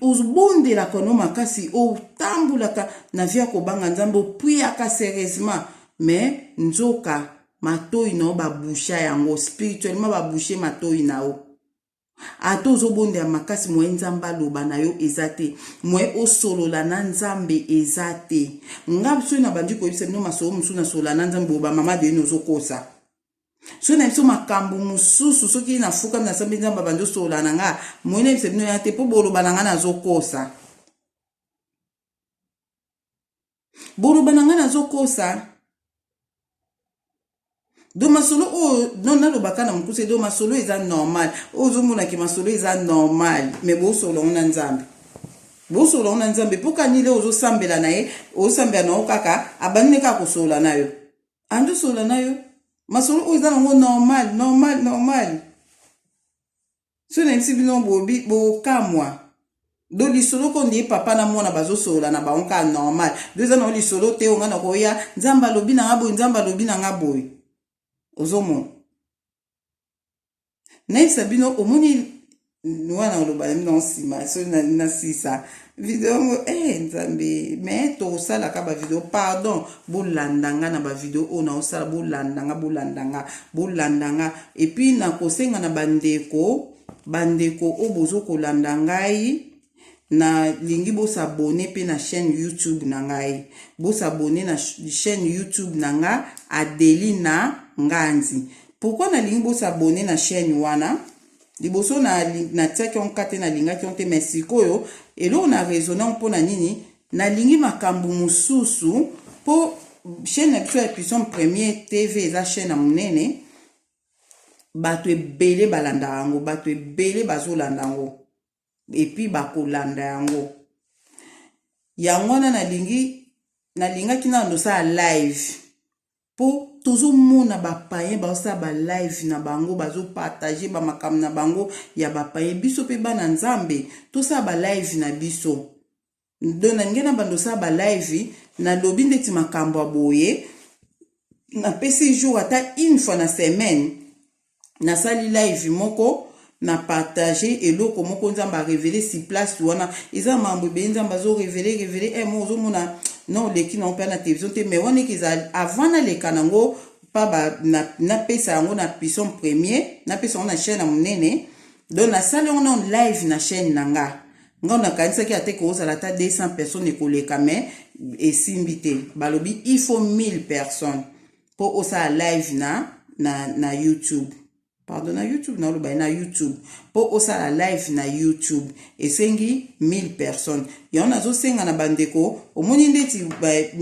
Obondelaka no makasi, otambolaka na vie ya kobanga Nzambe, opriaka serieusement, mais nzoka matoi na yo baboucha yango spirituellement, babouche matoi na yo. Ata ozobondela makasi, moye Nzambe aloba na yo eza te, moye osolola na Nzambe eza te. Nga soki nabandi koyebisa bino masolo mosusu nasolola na Nzambe, boye bamama deni ozokosa. Soki na biso makambo mosusu, soki nafukami, nasambi, Nzambe abandi osolola na nga, moye nayebisa bino ya te, mpo boloba na nga nazokosa, boloba na nga nazokosa. Do masolo oyo non, nalobaka na mokuse. Do masolo eza normal, oyo ozomonaki masolo eza normal, mais bosolola ngo na Nzambe, bosolola ngo na Nzambe. Mpo kanile ozosambela na ye, ozosambela na yo kaka, abandi ne kaka kosolola na yo, andi osolola na yo masolo oyo eza nango normal, normal, normal. So nayebisi bino, bobi bokamwa. Do lisolo ko nde papa na mwana bazosolola na bango kaka normal. Do eza nango lisolo te onga na koya, Nzambe alobi na nga boye, Nzambe alobi na nga boye. Ozomona, nayebisa bino, omoni wana, oloba na bino nsima so nasisa video yango. Nzambe, mais tokosalaka bavideo. Pardon, bolanda nga na bavideo oyo naosala, bolanda nga, bolanda nga, bolanda nga. Et puis nakosenga na bandeko, bandeko oyo bozokolanda ngai, nalingi bos'abonner mpe na chaîne YouTube na ngai. Bos'abonner na chaîne YouTube na nga, Adelina Nganzi. Pourquoi nalingi bos'abonner na chaîne wana? Liboso natiaki yango te, nalingaki yango te, mais sikoyo eloko na raisonner yango mpona nini, nalingi makambo mosusu, mpo chaîne na biso ya Puissant Premier TV eza chaîne ya monene, bato ebele balandaka yango, bato ebele bazolanda yango, et puis bakolanda yango. Yango wana nalingi, nalingaki nano tosala live, mpo tozomona bapayen bazosala balive na bango, bazopartager bamakambo na bango ya bapayen. Biso mpe bana Nzambe tosala balive na biso. Donc nalingi na bando osala balive, nalobi ndeti makambo ya boye, napesi jour, ata une fois na semaine nasali live moko, na partage eloko moko Nzambe arévéler sur place wana. Eza makambo ebele Nzambe azorévéler, révéler. Mo ozomona na oleki nango mpe na télévision te, mais wana eke eza avant naleka nango mpa napesa yango na Puissant Premier, napesa yango na chaîne ya monene. Donc nasali yango nano live na chaîne na nga. Nga nakanisaki ate kozala ata 200 personnes ekoleka, mais esimbi te. Balobi il faut 1000 personnes mpo osala live na YouTube, pardon, na YouTube, naloba na YouTube. Mpo osala live na YouTube esengi 1000 personnes. Yango nazosenga na bandeko, omoni ndeti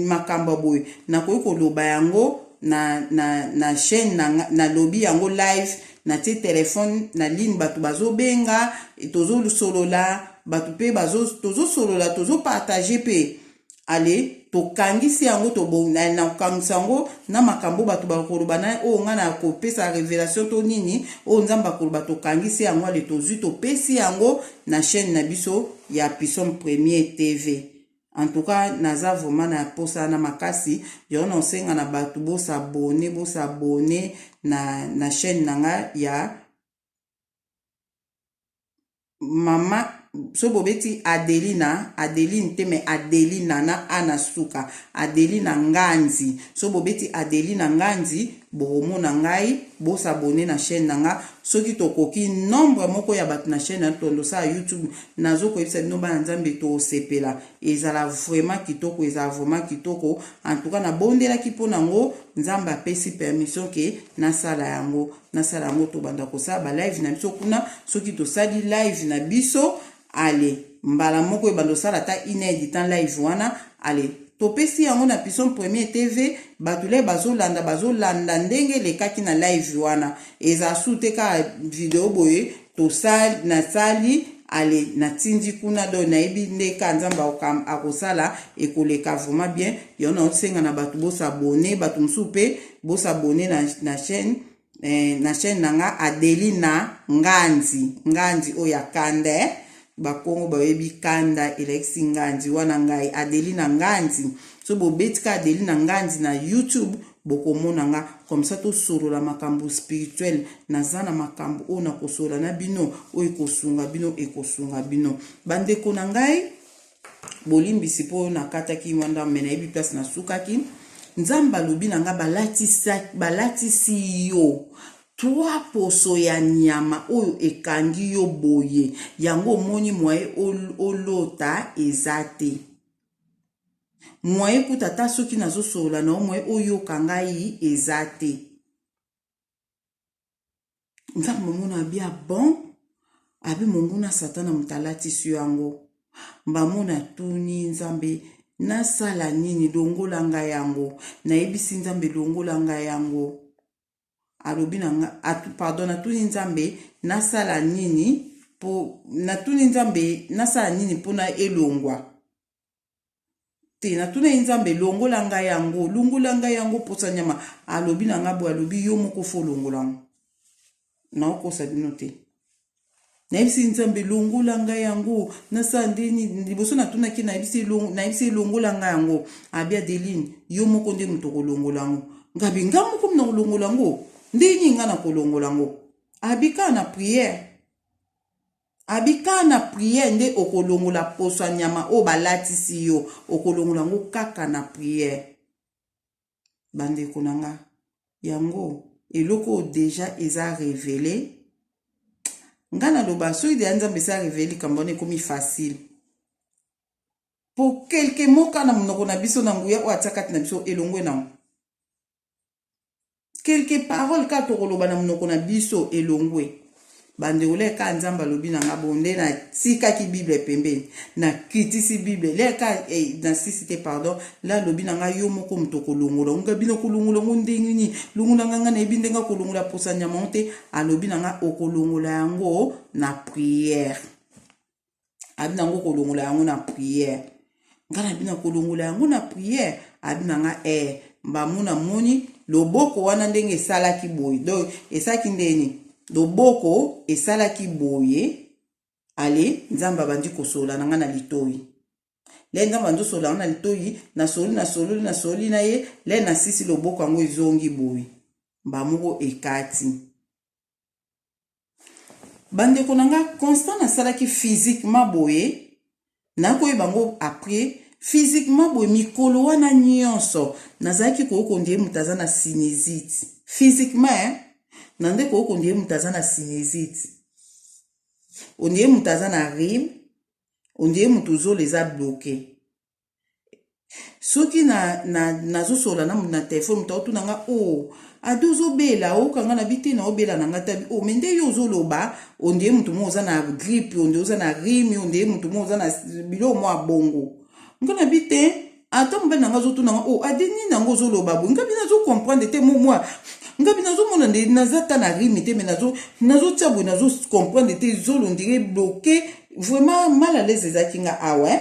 makambo ya boye, nakoki koloba yango na chaîne, nalobi yango live, natie telefone na ligne, bato bazobenga, tozosolola, bato mpe tozosolola, tozopartager mpe. Ale, tokangisi yango, nakokangisa yango na makambo bato bakoloba na oyo ngai na kopesa révélation to nini oyo Nzambe akoloba. Tokangisi yango, ale, tozwi, topesi yango na chaîne na biso ya Puissant Premier TV. En tout cas, naza vraiment na posa na makasi. Yango na osenga na bato bos'abonner, bos'abonner na chaîne na nga ya mama. So bobeti Adelina, Adeline te, mais Adelina na a na suka, Adelina Nganzi. So bobeti Adelina Nganzi, bokomona ngai. Bos'abonner na chaîne na nga. Soki tokoki nombre moko ya bato na chaîne na tondosala YouTube, nazokoyebisa bino, bana Nzambe, tosepela, ezala vraiment kitoko, ezala vraiment kitoko. En tout cas, nabondelaki mpo nango, Nzambe apesi permission ke nasala yango, nasala yango. Tobanda kosala balive na biso kuna. Soki tosali live na biso, ale, mbala moko ebanda osala ata une heure du temps live wana. Ale, topesi yango na Puissant Premier TV, bato le bazolanda, bazolanda ndenge elekaki na live wana. Eza su te kaka video boye tosali, nasali, ale, natindi kuna. Do nayebi nde ka Nzambe akosala, ekoleka vraiment bien. Yango naosenga na bato bos'abonner, bato mosusu mpe bos'abonner na chaîne, na chaîne na nga, Adelina Nganzi. Nganzi oyo ya kanda, Bakongo bayebi kanda elakisi nganzi wana. Ngai Adelina Nganzi. So bobetika Adelina Nganzi na YouTube. Bokomona nga comme ça, tosolola makambo spirituel. Naza na makambo oyo nakosolola na bino, oyo ekosunga bino, ekosunga bino. Bandeko na ngai, bolimbisi mpo nakataki mwa ndambo, me nayebi place nasukaki. Nzambe alobi na nga, balatisi yo trois poso ya nyama oyo ekangi yo boye. Yango omoni moye olota eza te, moye kuta ata soki nazosolola na yo, moye oyoka ngai eza te. Nzambe omona abi bon, abi monguna Satana moto alatisi yo yango. Mbamona tuni Nzambe, nasala nini? Longola ngai yango. Nayebisi Nzambe, longola ngai yango. Alobi na nga, pardon, natuni Nzambe, nasala nini po, natuni Nzambe, nasala nini mpona elongwa te? Natuni Nzambe, longola ngai yango, longola ngai yango, posa nyama. Alobi na nga boye, alobi, yo moko fo longola yango, naokosa bino te. Nayebisi Nzambe, longola ngai yango, nasala ndeni? Liboso natunaki, nayebisi, elongola ngai yango. Abi, Adeline, yo moko nde moto kolongola yango. Ngabi, nga moko na kolongola yango ndeni? Nga na kolongola yango? Abi, kaka na prière. Abi, kaka na prière nde okolongola poso ya nyama oyo balatisi yo, okolongola yango kaka na prière. Bandeko na nga, yango eloko oyo déjà eza révélé. Nga naloba, soki deya Nzambe esa révélé likambo wana, ekomi facile po quelque mot kaka na monoko na biso, na nguya oyo atia kati na biso, elongwe nango. Quelque parole kaka tokoloba na monoko na biso, elongwe. Bandeko, leka Nzambe alobi na nga bongo nde natikaki Bible pembeni, nakitisi Bible leka eh, nasisi te, pardon. Le alobi na nga, yo moko moto kolongola nga bino, kolongola ngo ndenge nini? Longola nga, nga nayebi ndenge akolongola posa nyama ngo te. Alobi na nga, okolongola yango na prière. Abi nango, kolongola yango na prière. Nga na bino, kolongola yango na prière? Abi na nga, eh, mbamu namoni loboko wana ndenge esalaki boye. Donc esalaki ndeni? Loboko esalaki boye. Ale, Nzambe abandi kosolola na nga na litoi. Le Nzambe abandi kosolola nga na litoi, nasoli, nasololi, nasoli na ye. Le nasisi, loboko yango ezongi boye, mbamoko ekati. Bandeko na nga, constant nasalaki physiquement boye, nakoyeba yango après. Physiquement boye, mikolo wana nyonso nazalaki koyoka ondie moto aza na sinusite. Physiquement, eh? Na nde koyoka ondie moto aza na sinusite, ondie moto aza na rhume, ondie moto zolo eza bloqué. Soki nazosolola na moto na telefone, moto aotuna nga, o oh, ade ozobela? Okanga na bi te, na obela na nga tabi. O oh, me nde yo ozoloba ondie moto moko oza na grippe, ondie oza na rhume, ondie moto moko oza na biloko mwa bongo. Nga na bi te. Ata mobali na nga azotuna nga, o oh, ade nini yango ozoloba boye? Nga bi nazocomprendre te. Mo mwa nga bi nazomona nde naza ta na rhume te, me nazotia boye, nazocomprendre te, zolo ndire bloqué, vraiment mal à l'aise ezalaki nga awa, eh?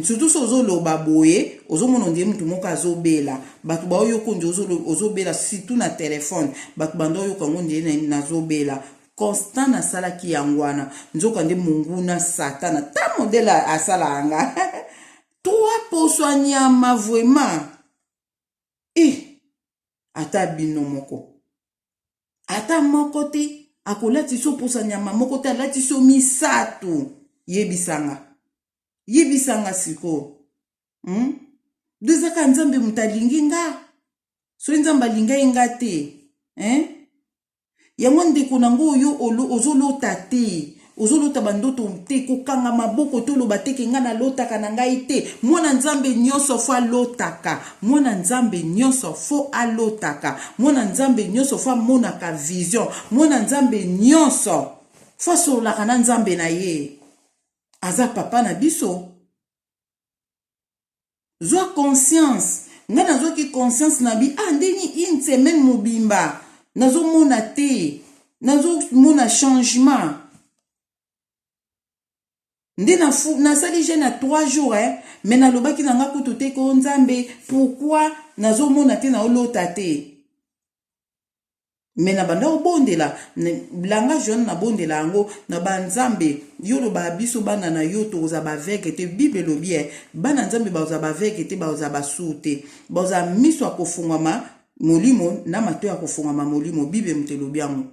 Surtout so ozoloba boye, ozomona ondie mutu moko azobela. Bato baoyoka ondie ozobela, surtout na telefone, bato banda oyoka yango ondie nazobela. Constant nasalaki yango wana, nzoka nde monguna Satana ta modele asalaka nga trois poso ya nyama. Vraiment e, ata bino moko, ata moko te akolatisa oposa nyama moko te, alatisi yo misato. Yebisanga, yebisanga sikoyo, Do ezaka Nzambe moto alingi nga. Soki Nzambe alingai nga te, hein? Yango ndeko nango oyo ozolota te, ozolota bandoto te, kokanga maboko te, oloba te ke ngai nalotaka na ngai te. Mwana Nzambe nyonso fo alotaka, mwana Nzambe nyonso fo alotaka, mwana Nzambe nyonso fo amonaka vision, mwana Nzambe nyonso fo asololaka na Nzambe na ye. Aza papa na biso. Zwa conscience. Ngai nazwaki conscience na bi, ah, ndeni une semaine mobimba nazomona te, nazomona changement nde nasali jeûne ya 3 jours, eh? Me nalobaki na nga kutu te ko, Nzambe, pourquoi nazomona te, naolota te? Me na banda kobondela langage wana, nabondela yango na banzambe. Yo olobaka biso bana na yo tokozala baaveugle te. Bible elobi e, bana Nzambe bazala baaveugle te, bazala basourd te, bazala miso ya kofungwama. molimo na matoi ya kofongama molimo. Bible moto elobi yango.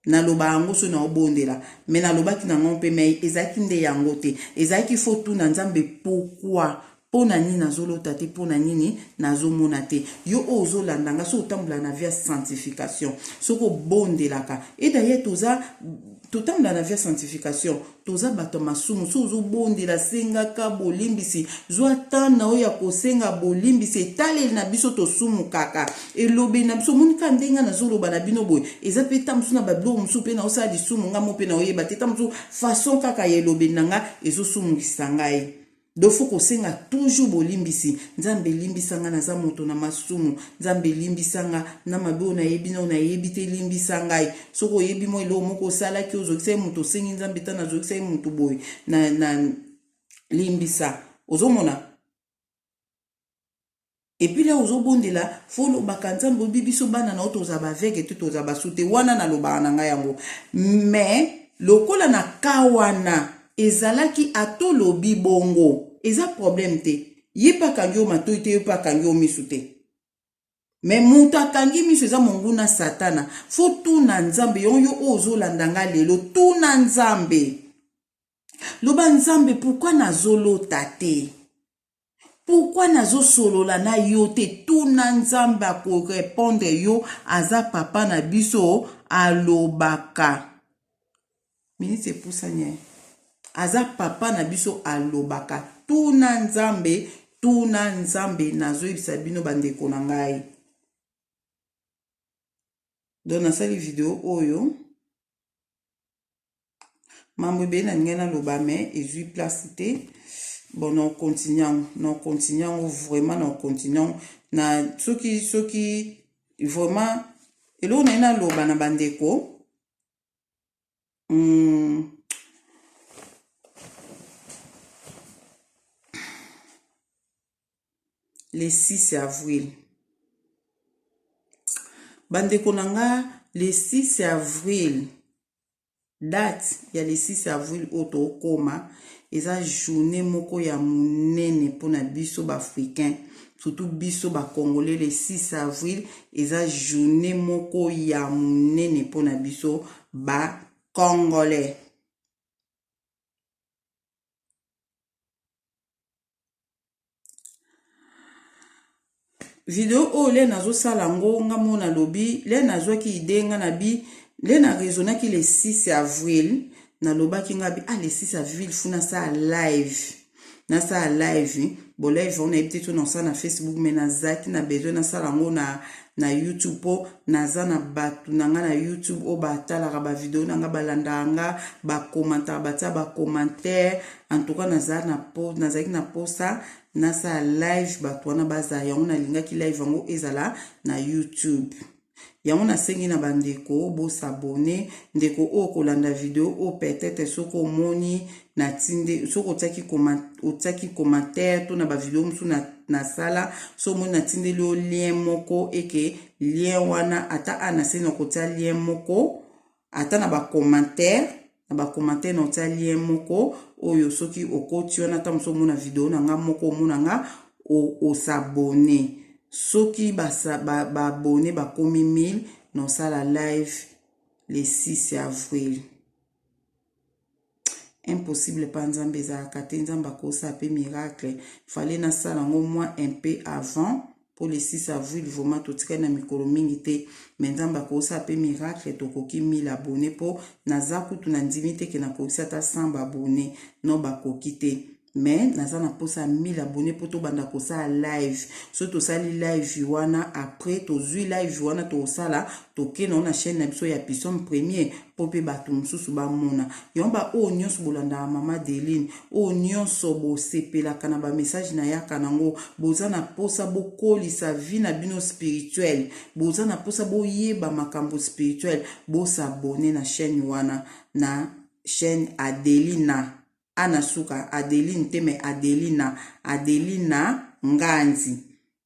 Naloba yango so naobondela, me nalobaki nango mpe, me ezalaki nde yango te. Ezalaki fo tuna Nzambe pourquoi, mpo na nini nazolota te, mpo na nini nazomona te. Yo oyo ozolanda nga, soki otambola na vie ya sanctification, soki obondelaka, e d'ailleurs toza totambola na vie ya sanctification, toza bato ya masumu. Soki ozobondela, sengaka bolimbisi, zwa temps na oyo ya kosenga bolimbisi. Etaleli na biso tosumukaka, elobeli na biso. Omoni kaka ndenge nazoloba na bino boye, eza mpe ta mosusu na babiloko mosusu mpe naosala lisumu, nga mo mpe naoyeba te. Ta mosusu façon kaka ya elobeli na nga ezosumukisa ngai. Donc faut kosenga toujours bolimbisi. Nzambe, limbisa nga, naza moto na masumu. Nzambe, limbisa nga na mabe oyo nayebi na oyo nayebi te, limbisa ngai. Soki oyebi mwa eloko moko osalaki, ozokisa ye moto, osengi Nzambe, ta nazokisa ye moto boye na limbisa. Ozomona? Et puis là ozobondela, fo olobaka Nzambe oyebi biso bana na yo, tozala bavege te, tozala basu te. Wana nalobaka na ngai yango, mais lokola na ka wana ezalaki, atolobi bongo, eza problème te. Ye mpe akangi yo matoi te, ye mpe akangi yo misu te, me moto akangi miso eza monguna Satana. Fo tuna Nzambe. Yango yo oyo ozolanda nga lelo, tuna Nzambe, loba: Nzambe, pourquoi nazolota te? Pourquoi nazosolola na yo te? Tuna Nzambe, akorépondre yo. Aza papa na biso, alobaka. Miniti epusani. Aza papa na biso, alobaka. Tuna Nzambe, tuna Nzambe. Nazoyebisa bino, bandeko na ngai, donc nasali video oyo, mambo ebele na ningai naloba, me ezwi place te. Bon, na continue yango, na continue yango vraiment, na continue yango na soki vraiment eloko na ye naloba na bandeko. Le 6 avril, bandeko na nga, le 6 avril, date ya le 6 avril oyo tookóma, eza journée moko ya monene mpona biso baafricain, surtout biso bacongolais. Le 6 avril eza journée moko ya monene mpona biso bacongolais. Video oyo le nazosala yango, nga mo nalobi, le nazwaki idée, nga na bi le na raisonnaki le 6 avril, nalobaki nga bi: ah, le 6 avril fu nasala live, nasala live. Bo live yango nayebi te to nasala na Facebook, mais nazalaki na besoin nasala yango na YouTube, mpo naza na bato na nga na YouTube oyo batalaka bavideo na nga, balandaka nga, bakomantaka, batia bacommentaire. En tout cas nazalaki na posa nasala live, bato wana bazala. Yango nalingaki live yango ezala na YouTube. Yango nasengi na bandeko bos'abonner. Ndeko oyo kolanda video oyo, peut-être soki omoni natinde, soki otiaki commentaire to na bavideo mosusu nasala, so omoni natindeli yo lien moko, eke lien wana, ata a naseli na kotia lien moko, ata na bacommentaire na otia lien moko oyo, soki okoti wana, ata mosu omona video na nga moko, omona nga, os'abonner. Soki baabonnés bakomi 1000, nosala live le 6 avril. Impossible mpa Nzambe ezalaka te. Nzambe akosala mpe miracle. Fallait nasala yango mwa un peu avant, mpo le 6 avril vraiment totikali na mikolo mingi te, me Nzambe akosala mpe miracle, tokoki 1000 abonnés, mpo naza kutu na ndimi te ke nakokisi ata 100 baabonnés. No, bakoki te, mais naza na mposa ya 1000 abonnés mpo tobanda kosala live. So tosali live wana, après tozwi live wana, tokosala, tokende na chaîne na biso ya Pisome Premier, mpo mpe bato mosusu bamona yango. Baoyo nyonso bolandaka mama Deline, oyo nyonso bosepelaka na bamessage nayaka nango, boza na mposa bokolisa vie na bino spirituelle, boza na mposa boyeba makambo spirituel, bos'abonner na chaîne wana, na chaîne Adelina, ana suka Adeline te, me Adelina, Adelina Nganzi,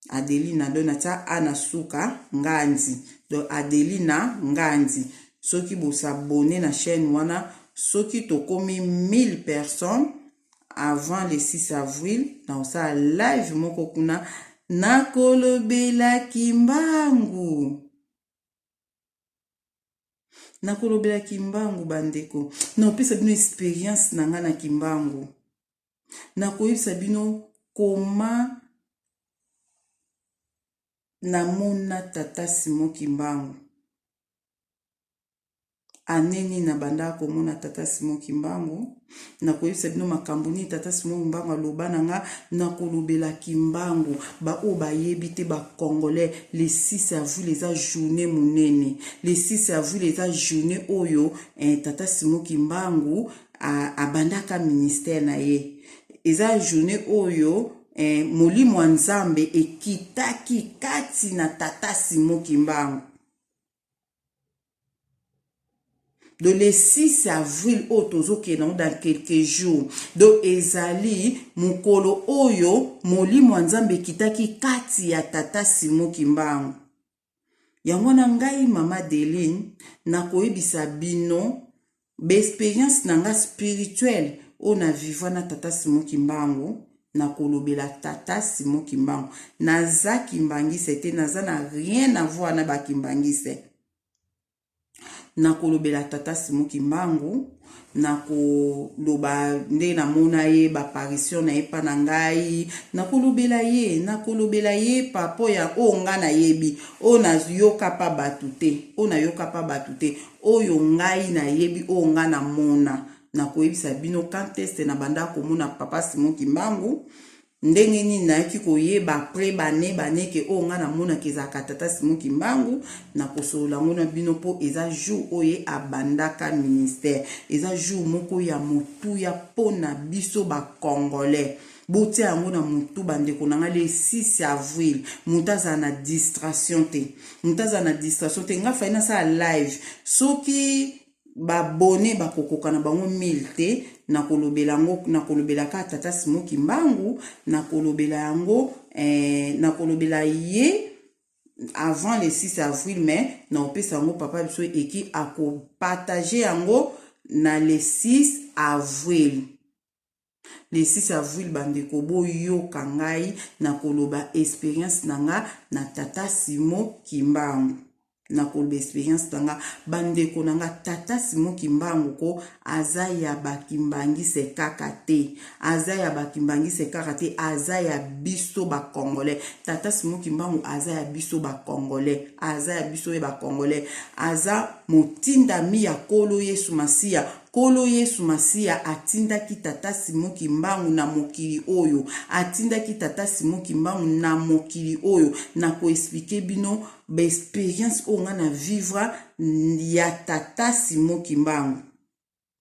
Adelina. Donc natia ana suka Nganzi, donc Adelina Nganzi. Soki bos'abonner na chaîne wana, soki tokomi 1000 personnes avant le 6 avril, na kosala live moko kuna. Nakolobela Kimbangu. Nakolobela Kimbangu bandeko. Nakopesa bino experience na ngai na Kimbangu. Nakoyebisa bino koma namona tata Simon Kimbangu. Annee nini na bandaka komona tata Simon Kimbangu? Nakoyebisa bino makambo nini tata Simon Kimbangu aloba na nga. Nakolobela Kimbangu. Ba oyo bayebi te ba Congolais, le 6 avril eza journée monene. Le 6 avril eza journée oyo eh, tata Simon Kimbangu abandaka ministère na ye. Eza journée oyo eh, molimo ya Nzambe ekitaki kati na tata Simon Kimbangu. Donc le 6 avril oyo tozokende yango dans quelques jours, donc ezali mokolo oyo molimo ya Nzambe ekitaki kati ya tata Simon Kimbangu. Yango wana ngai mama Adeline nakoyebisa bino ba experience na nga spirituelle oyo na vivra na tata Simon Kimbangu. Nakolobela tata Simon Kimbangu. Naza kimbangiste te, naza na rien à voir na ba kimbangiste. Nakolobela tata Simon Kimbangu, nakoloba nde namona ye, ba apparition na ye pa na ngai, nakolobela ye, nakolobela ye par rapport ya oyo nga nayebi, oyo nayoka pa bato te, oyo nayoka pa bato te, oyo ngai nayebi, oyo nga namona. Nakoyebisa bino quand est-ce na banda komona papa Simon Kimbangu, ndenge nini nayaki koyeba après bane baneke oyo nga namonaka ezalaka tata Simon Kimbangu. Nakosolola yango na bino mpo eza jour oyo abandaka ministère, eza jour moko ya motuya mpona biso bacongolais. Botia yango na motu bandeko na nga, le 6 avril moto azala na distraction te, moto azala na distraction te. Nga fai nasala live, soki babone bakokoka na bango 1000 te, nakolobela yango, nakolobela kaka tata Simon Kimbangu, nakolobela yango nakolobela ye avant le 6 avril, mais naopesa yango papa biso eki akopartage yango na le 6 avril. Le 6 avril bandeko, boyoka ngai nakoloba experience na nga na tata Simon Kimbangu. Nakoloba experience na nga bandeko na nga. Tata Simon Kimbangu ko aza ya bakimbangise kaka te, aza ya bakimbangise kaka te, aza ya biso bacongolais. Tata Simon Kimbangu aza ya biso bacongolais, aza ya biso ye bacongolais, aza motindami ya Nkolo Yesu Masiya. Nkolo Yesu Masiya atindaki tata Simon Kimbangu na mokili oyo, atindaki tata Simon Kimbangu na mokili oyo. Nakoexpliquer bino baexperience oyo nga na vivre ya tata Simon Kimbangu.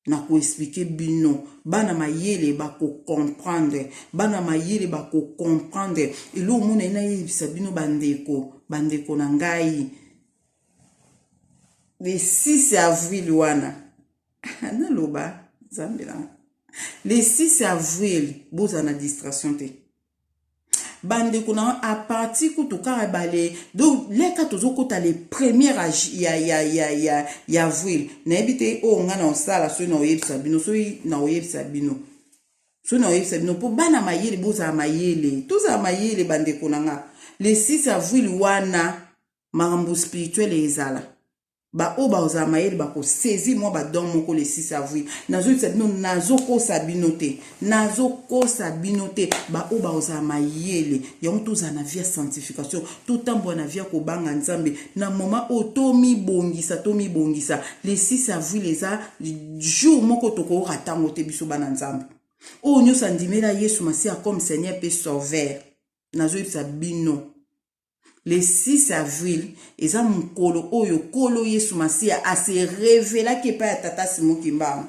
Nakoexpliquer bino, bana mayele bakocomprendre, bana mayele bakocomprendre eloko mona ye. Nayebisa bino bandeko, bandeko na ngai, le 6 avril wana naloba Nzambe na le 6 avril, bozala na distraction te bandeko na. À partir kutu kaka bale, donc leka tozokota le premier ya avril, nayebi te oyo ngai na osala. Soki na oyebisa bino, soki na oyebisa bino, soki na oyebisa bino, mpo bana mayele bozala mayele, tozala mayele bandeko na nga. Le 6 avril wana makambo spirituel ezala, baoyo bazala mayele bakosaisir mwa badon moko le 6 avril. Nazoyebisa bino, nazokosa bino te, nazokosa bino te. Baoyo bazala mayele yango, tozala na vie ya sanctification, totambola na vie ya kobanga Nzambe. Na moment oyo tomibongisa, tomibongisa. Le 6 avril eza jour moko tokoyoka ntango te. Biso bana Nzambe oyo nyonso andimela Yesu Masiya comme Seigneur mpe Sauveur, nazoyebisa bino, le 6 avril eza mokolo oyo Nkolo Yesu Masiya ase révélaki epai ya tata Simon Kimbangu.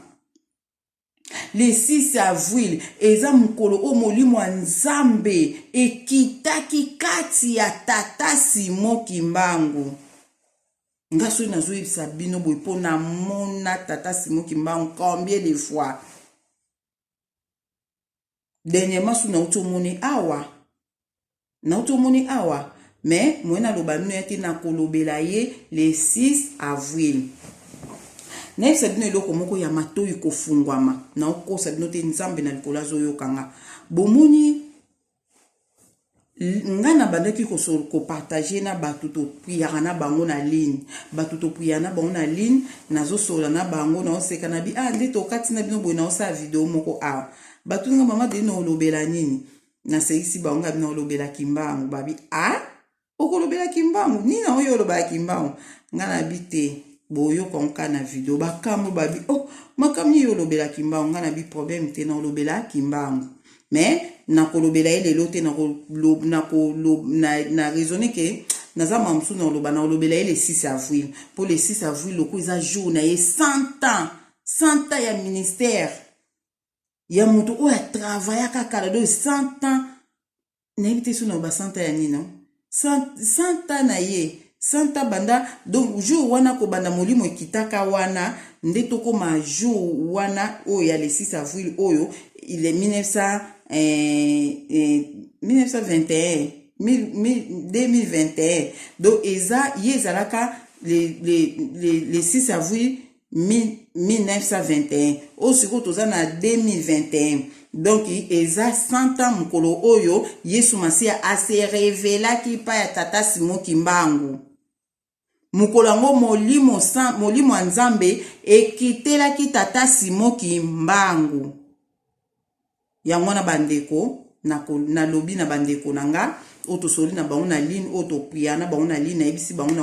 Le 6 avril eza mokolo oyo molimo ya Nzambe ekitaki kati ya tata Simon Kimbangu. Nga soki nazoyebisa bino boye mpo namona tata Simon Kimbangu combien de fois. Dernièrement so nauti omoni awa, nauti omoni awa, mais moye naloba bino ya te, nakolobela ye le 6 avril. Nayebisa bino eloko moko ya matoi kofungwama, naokosa bino te, Nzambe na likolo azoyoka nga. Bomoni. Nga nabandaki kopartage na bato topriaka na bango na ligne, bato topriaka na bango na ligne, nazosolola na bango, naoseka na bi ah nde tokati na bino boye, naosala video moko awa. Batuni nga mama Denis olobela nini? Nasekisi bango nga bino olobela Kimbangu. Babi ah okolobela Kimbangu nini? Oyo olobela Kimbangu? Nga na bi te, boyoka nka na video. Bakambo babi oh makambo nini olobela Kimbangu? Nga na bi problème te, na olobela Kimbangu mais nakolobela ye lelo te. Na raisonne ke naza ma mosusu na nakolobela ye le 6 avril, mpo le 6 avril loko eza jour na ye 100 ans, 100 ans ya ministère ya moto oyo atravaillaka kala. Donc 100 ans, nayebi te so na ba 100 ans ya nini, 100 ans na ye, 100 ans banda. Donc jour wana kobanda molimo ekitaka wana nde tokóma jour wana oyo ya le 6 avril oyo, il est 1900, 1921, 2021. Donc eza ye ezalaka le 6 avril 1921, oyo sikoyo toza na 2021. Donc eza 100 ans mokolo oyo Yesu Masiya ase révélaki pa ya tata Simon Kimbangu. Mokolo yango molimo, molimo ya Nzambe ekitelaki tata Simon Kimbangu. Yango wana bandeko, nalobi na bandeko na nga oyo tosoli na bango na ligne, oyo topria na bango na ligne, nayebisi bango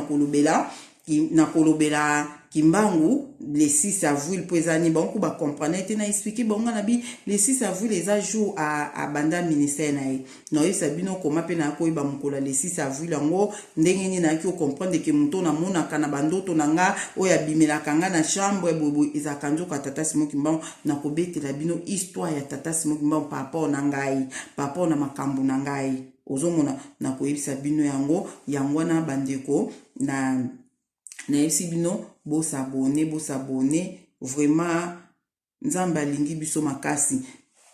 nakolobela Kimbangu le 6 avril. Mpo eza nini? Bango ku bacomprendre te. Na expliquer bango, nga na bi le 6 avril eza jour abanda ministère na ye. Naoyebisa bino koma mpe naya koyeba mokolo ya le 6 avril yango ndenge nini nayaki kocomprendre ke moto namonaka na bandoto na nga, oyo abimelaka nga na chambre boyeboye, ezalaka nzoka tata Simon Kimbangu. Nakobetela bino histoire ya tata Simon Kimbangu par rapport na ngai, par rapport na makambo na ngai. Ozomona, nakoyebisa bino yango. Yango wana bandeko, na nayebisi bino bos'abonner, bos'abonner vraiment. Nzambe alingi biso makasi.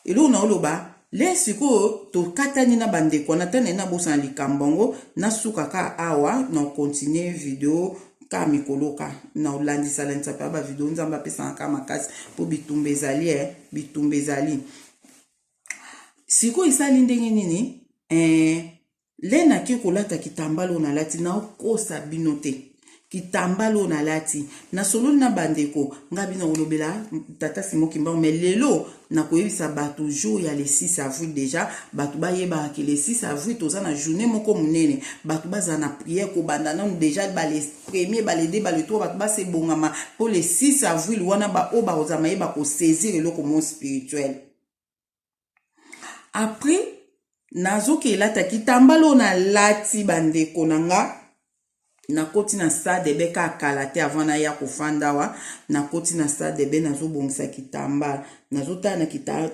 Eloko na oloba le sikoyo, tokatani na bandeko wana ntango naye nabosana likambo yango. Nasukaka awa, na continue video ka mikolo ka na olandisalandisa mpe bavideo. Nzambe apesaka ka makasi mpo bitumba ezali, bitumba ezali. Sikoyo esali ndenge nini? Le nake kolata kitambala oyo nalati, naokosa bino te. Kitambala oyo nalati, nasololi na bandeko nga bino kolobela tata Simon Kimbangu, mais lelo nakoyebisa bato jour ya le 6 avril. Déjà bato bayebaka ke le 6 avril toza na journée moko monene. Bato bazala na prière kobanda nanu déjà bale premier, bale deux, bale trois. Bato basebongama mpo le 6 avril wana baoyo bakozala mayeba kosaisir eloko mo spirituel. Après nazoki elata kitambala oyo nalati, bandeko na nga, nakoti na salle de bain kaka kala te avant naya kofanda awa. Nakoti na salle de bain, nazobongisa kitambala, nazotala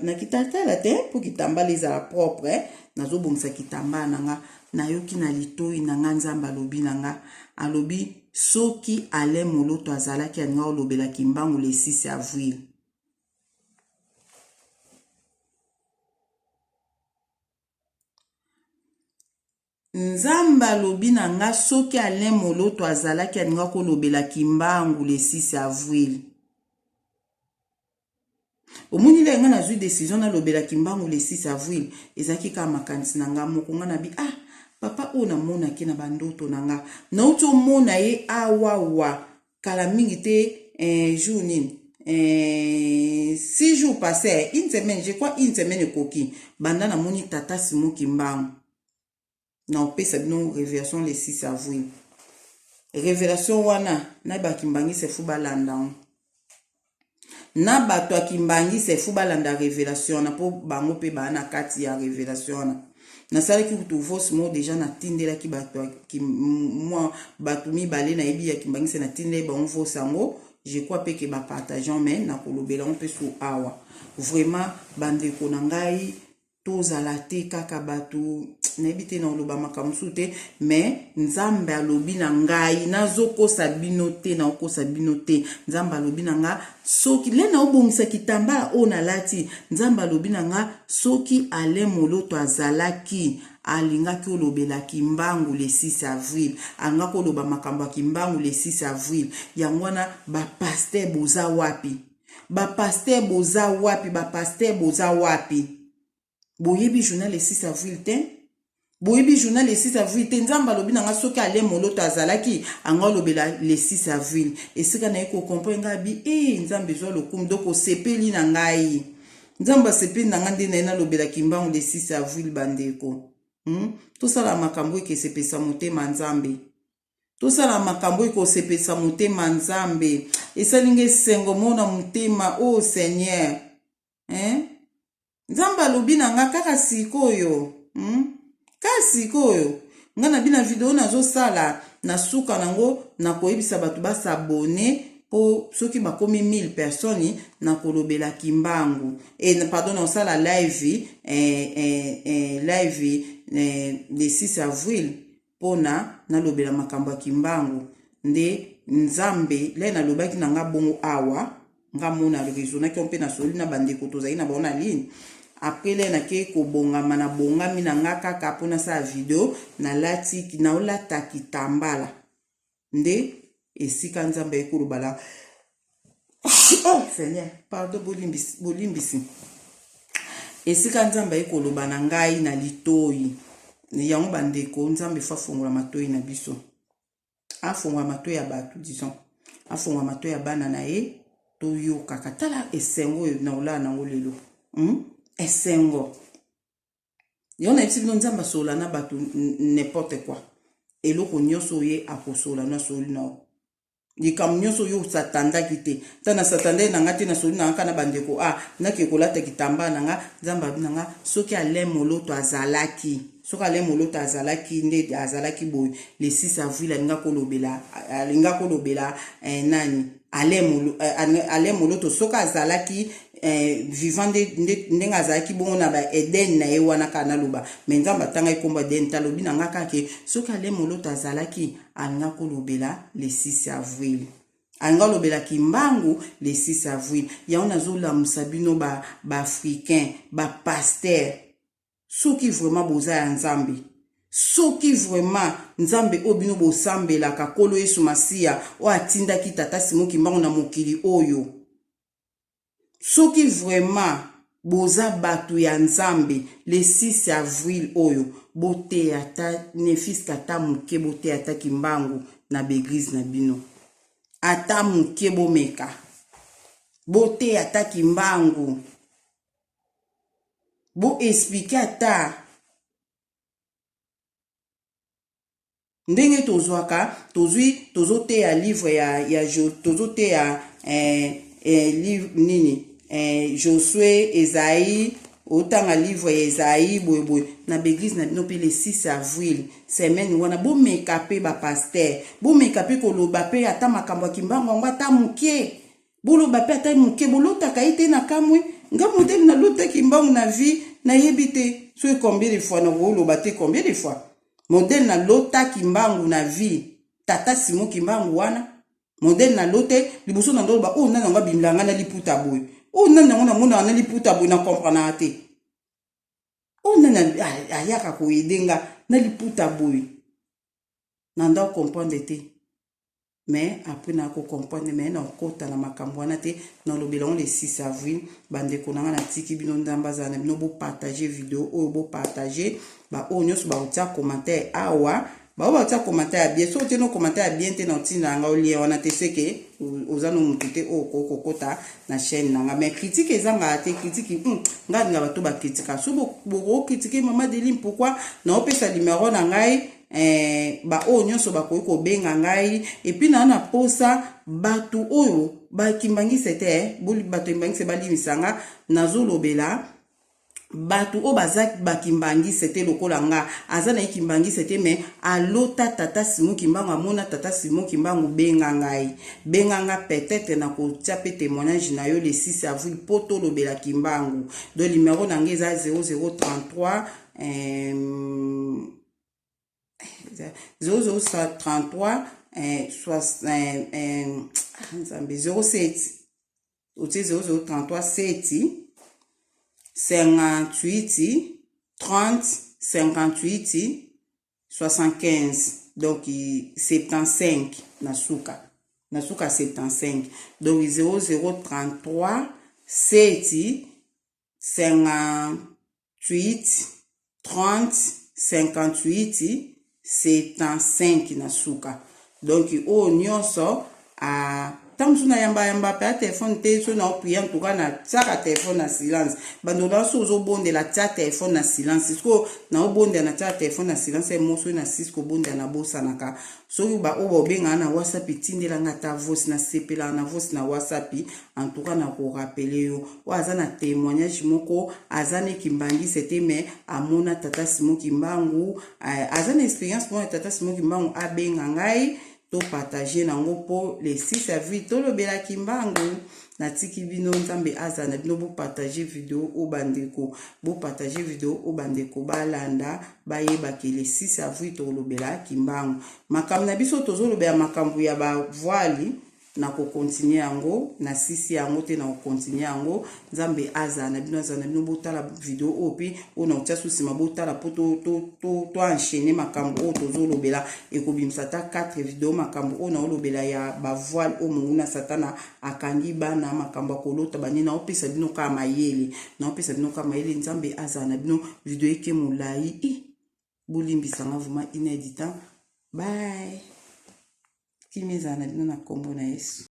na kitatala te mpo kitambala ezala propre. Nazobongisa kitambala na nga, nayoki na litoi na nga Nzambe alobi na nga, alobi soki Alain Moloto azalaki, alinga olobela Kimbangu le 6 avril. Nzambe alobi na nga soki Alain Moloto azalaki, alinga kolobela Kimbangu le 6 avril. Omoni le nga nazwi décision nalobela Kimbangu le 6 avril, ezalaki kaka makanisi na nga moko. Nga na bi ah papa oyo namonaki na bandoto na nga, nauti omona ye awawa kala mingi te, jour nini, 6 jours passé, une semaine je crois, une semaine ekoki banda namoni tata Simon Kimbangu. Na opesa bino révélation le 6 avril. Révélation wana na bakimbangisi efu balanda ngo, na bato ya kimbangisi efu balanda révélation wana, mpo bango mpe baa na kati ya révélation wana. Nasalaki kutu voice moko déjà, natindelaki bato mwa bato mibale nayebi ya kimbangisi, natindeli bango voice yango. Je crois mpe ke bapartageant, mais nakolobela yango mpe so awa. Vraiment bandeko na ngai, tozala te kaka bato nayebi te na koloba makambo mosusu te, mais Nzambe alobi na ngai, nazokosa bino te, nakokosa bino te. Nzambe alobi na nga soki le naobongisa kitambala oyo nalati, Nzambe alobi na nga soki Alain Moloto azalaki, alingaki olobela Kimbangu le 6 avril, alingaki oloba makambo ya Kimbangu le 6 avril. Yango wana bapasteur boza wapi? Bapasteur boza wapi? Bapasteur boza wapi? Boyebi journal le 6 avril te? Boyebi journal le 6 avril te? Nzambe alobi na nga soki Ale Moloto azalaki ango alobela le 6 avril. Esika naye kocomprendre ngai abi e Nzambe ezwa lokumu. Donc osepeli na ngai, Nzambe asepeli na ngai nde naye nalobela Kimbangu le 6 avril. Bandeko, Tosala makambo ekesepesa motema Nzambe, tosala makambo ekosepesa motema Nzambe. Esali nga esengo mona motema o oh, Seigneur, hein? Nzambe alobi na nga kaka sikoyo, Kaka sikoyo nga na bina video nazosala na suka nango, nakoyebisa bato bas'abonner mpo soki bakomi 1000 personnes, nakolobela Kimbangu e, pardon, nakosala live live le 6 avril mpona nalobela makambo ya Kimbangu. Nde Nzambe le nalobaki na nga bongo awa, nga mona raisonnaki mpe nasoli na bandeko tozali na bango na ligne. Après le nake kobongama, nabongami na nga kaka mpo nasala video, nalati, naolata kitambala nde esika Nzambe aye koloba la. Oh Seigneur, pardon, bolimbisi, bolimbisi. Esika Nzambe aye koloba na ngai na litoi yango, bandeko, Nzambe faut afongola matoi na biso, afongola matoi ya bato, disons afongola matoi ya bana na ye, toyokaka. Tala esengo oyo na kolala nango lelo, Esengo yango nayebisi bino, Nzambe asola na bato n'importe quoi. Eloko nyonso oye akosola no, asoli na likambo nyonso oyo osatandaki te. Ta na satandaki na nga te, nasoli na nga kaka na bandeko. A nake kolata kitamba na nga, Nzambe abi na nga soki Alain Moloto azalaki, soki Alain Moloto azalaki nde azalaki boye le 6 avril, alinga kolobela nani Alain Moloto soki azalaki vivant ndenge azalaki bongo na baeden na ye wana kaka naloba. Mais Nzambe atangaki nkombo Eden te, alobi na nga kaka soki Alain Moloto azalaki, alinga kolobela le 6 avril, alinga alobela Kimbangu le 6 avril. Yango nazolamusa bino baafricain, ba bapasteur, soki vraiment boza ya Nzambe, soki vraiment Nzambe oyo bino bosambelaka, Nkolo Yesu Masiya oyo atindaki Tata Simo Kimbangu na mokili oyo, soki vraiment boza bato ya Nzambe, le 6 avril oyo boteya ata ne fût-ce que ata moke, boteya ata Kimbangu na baeglise na bino, ata moke, bomeka boteya ata Kimbangu, boexpliquer ata ndenge tozwaka, tozwi, tozoteya livre ya tozoteya livre nini, Josué, Esaïe, otanga livre ya Esaïe boyeboye na baeglise na bino. Mpe le 6 avril, semaine wana, bomeka mpe bapasteur, bomeka mpe koloba mpe ata makambo ya Kimbangu yango ata moke, boloba mpe ata moke. Bolotaka ye te na kamwe. Nga modele nalotaki Mbangu na vie, nayebi te soki combien de fois, nakoloba te combien de fois modele nalotaki Mbangu na vie, Tata Simo Kimbangu wana. Modele nalote liboso na ndoloba oyo, nani yango abimela ngai na liputa boye? Oyo nani yango namonaka na liputa boye? Na comprenaka te oyo nani ayaka koaider nga na liputa boye. Na nda comprendre te, mais après na kocomprendre. Mais nakota na makambo wana te, nalobela yango le 6 avril. Bandeko na nga, natiki bino, Nzambe azala na bino. Bopartage video oyo, bopartage. Baoyo nyonso bakotia commentaire awa, bao batia commentaire ya bien, soki otie no commentaire ya bien te, na otinda na nga olie wana te, seke oza no motu te oyo okoki kokota na chaîne na nga. Mais critique ezangaka te, critique, nga alinga bato bakritika. So bokocritiquer Mama Deline, pourquoi naopesa numero na ngai, baoyo nyonso bakoki kobenga ngai. Et puis naa na posa bato oyo bakimbangisa te, bato kimbangisa balimisa nga, nazolobela bato oyo baza bakimbangise te lokola nga. Aza na ye kimbangise te, mais alota Tata Simo Kimbangu, amona Tata Simo Kimbangu, benga ngai, benga nga. Peut-être nakotia mpe témoignage na yo le 6 avril mpo tolobela Kimbangu. Donc numéro na ngai eza 0033 0033 Nzambe, 07, otie 0033 7 58 30 58 75, donc 75 na suka, na suka 75. Donc 0033 7 58 30. 58 75 na suka. Donc oyo nyonso a ntango mosusu nayambayamba mpe ya telefone te. So naoprie, en tout cas natiaka telefone na silence. Bandeko na so ozobondela, tia telefone na silence. Sikoyo naobondela, natiaka telefone na silence. Mo soki na sisi kobondela, nabosanaka. Soki baoyo babengaka na WhatsApp, etindelanga ata voice, nasepelaka na voice na WhatsApp. En tout cas nakorappeler yo. Oyo aza na témoignage moko, aza ne kimbangisi te, mais amona tata Simon Kimbangu, aza na expérience moko ya tata Simon Kimbangu, abenga ngai, topartage nango mpo le 6 avril tolobelaki mbangu. Natiki bino, Nzambe azala na bino. Bopartage video oyo, bandeko, bopartage video oyo, bandeko balanda, bayebaki le 6 avril tolobelaki mbangu. Makambo na biso, tozolobela makambo ya bavoile. Na kocontinuer yango, nasisi yango te, na kocontinuer yango. Nzambe azala na bino, azala na bino. Botala video oyo mpe oyo na kotia so nsima, botala mpo toenchaîner makambo oyo tozolobela. Ekobimisa ata 4 video. Makambo oyo naolobela ya bavoile oyo monguna Satana akangi bana, makambo ya kolota banini, naopesa bino kaka mayele, naopesa bino kaka mayele. Nzambe azala na bino. Video eke molai, bolimbisanga vraiment, une heure du temps. Bye, kimia ezala na bino na nkombo na Yesu.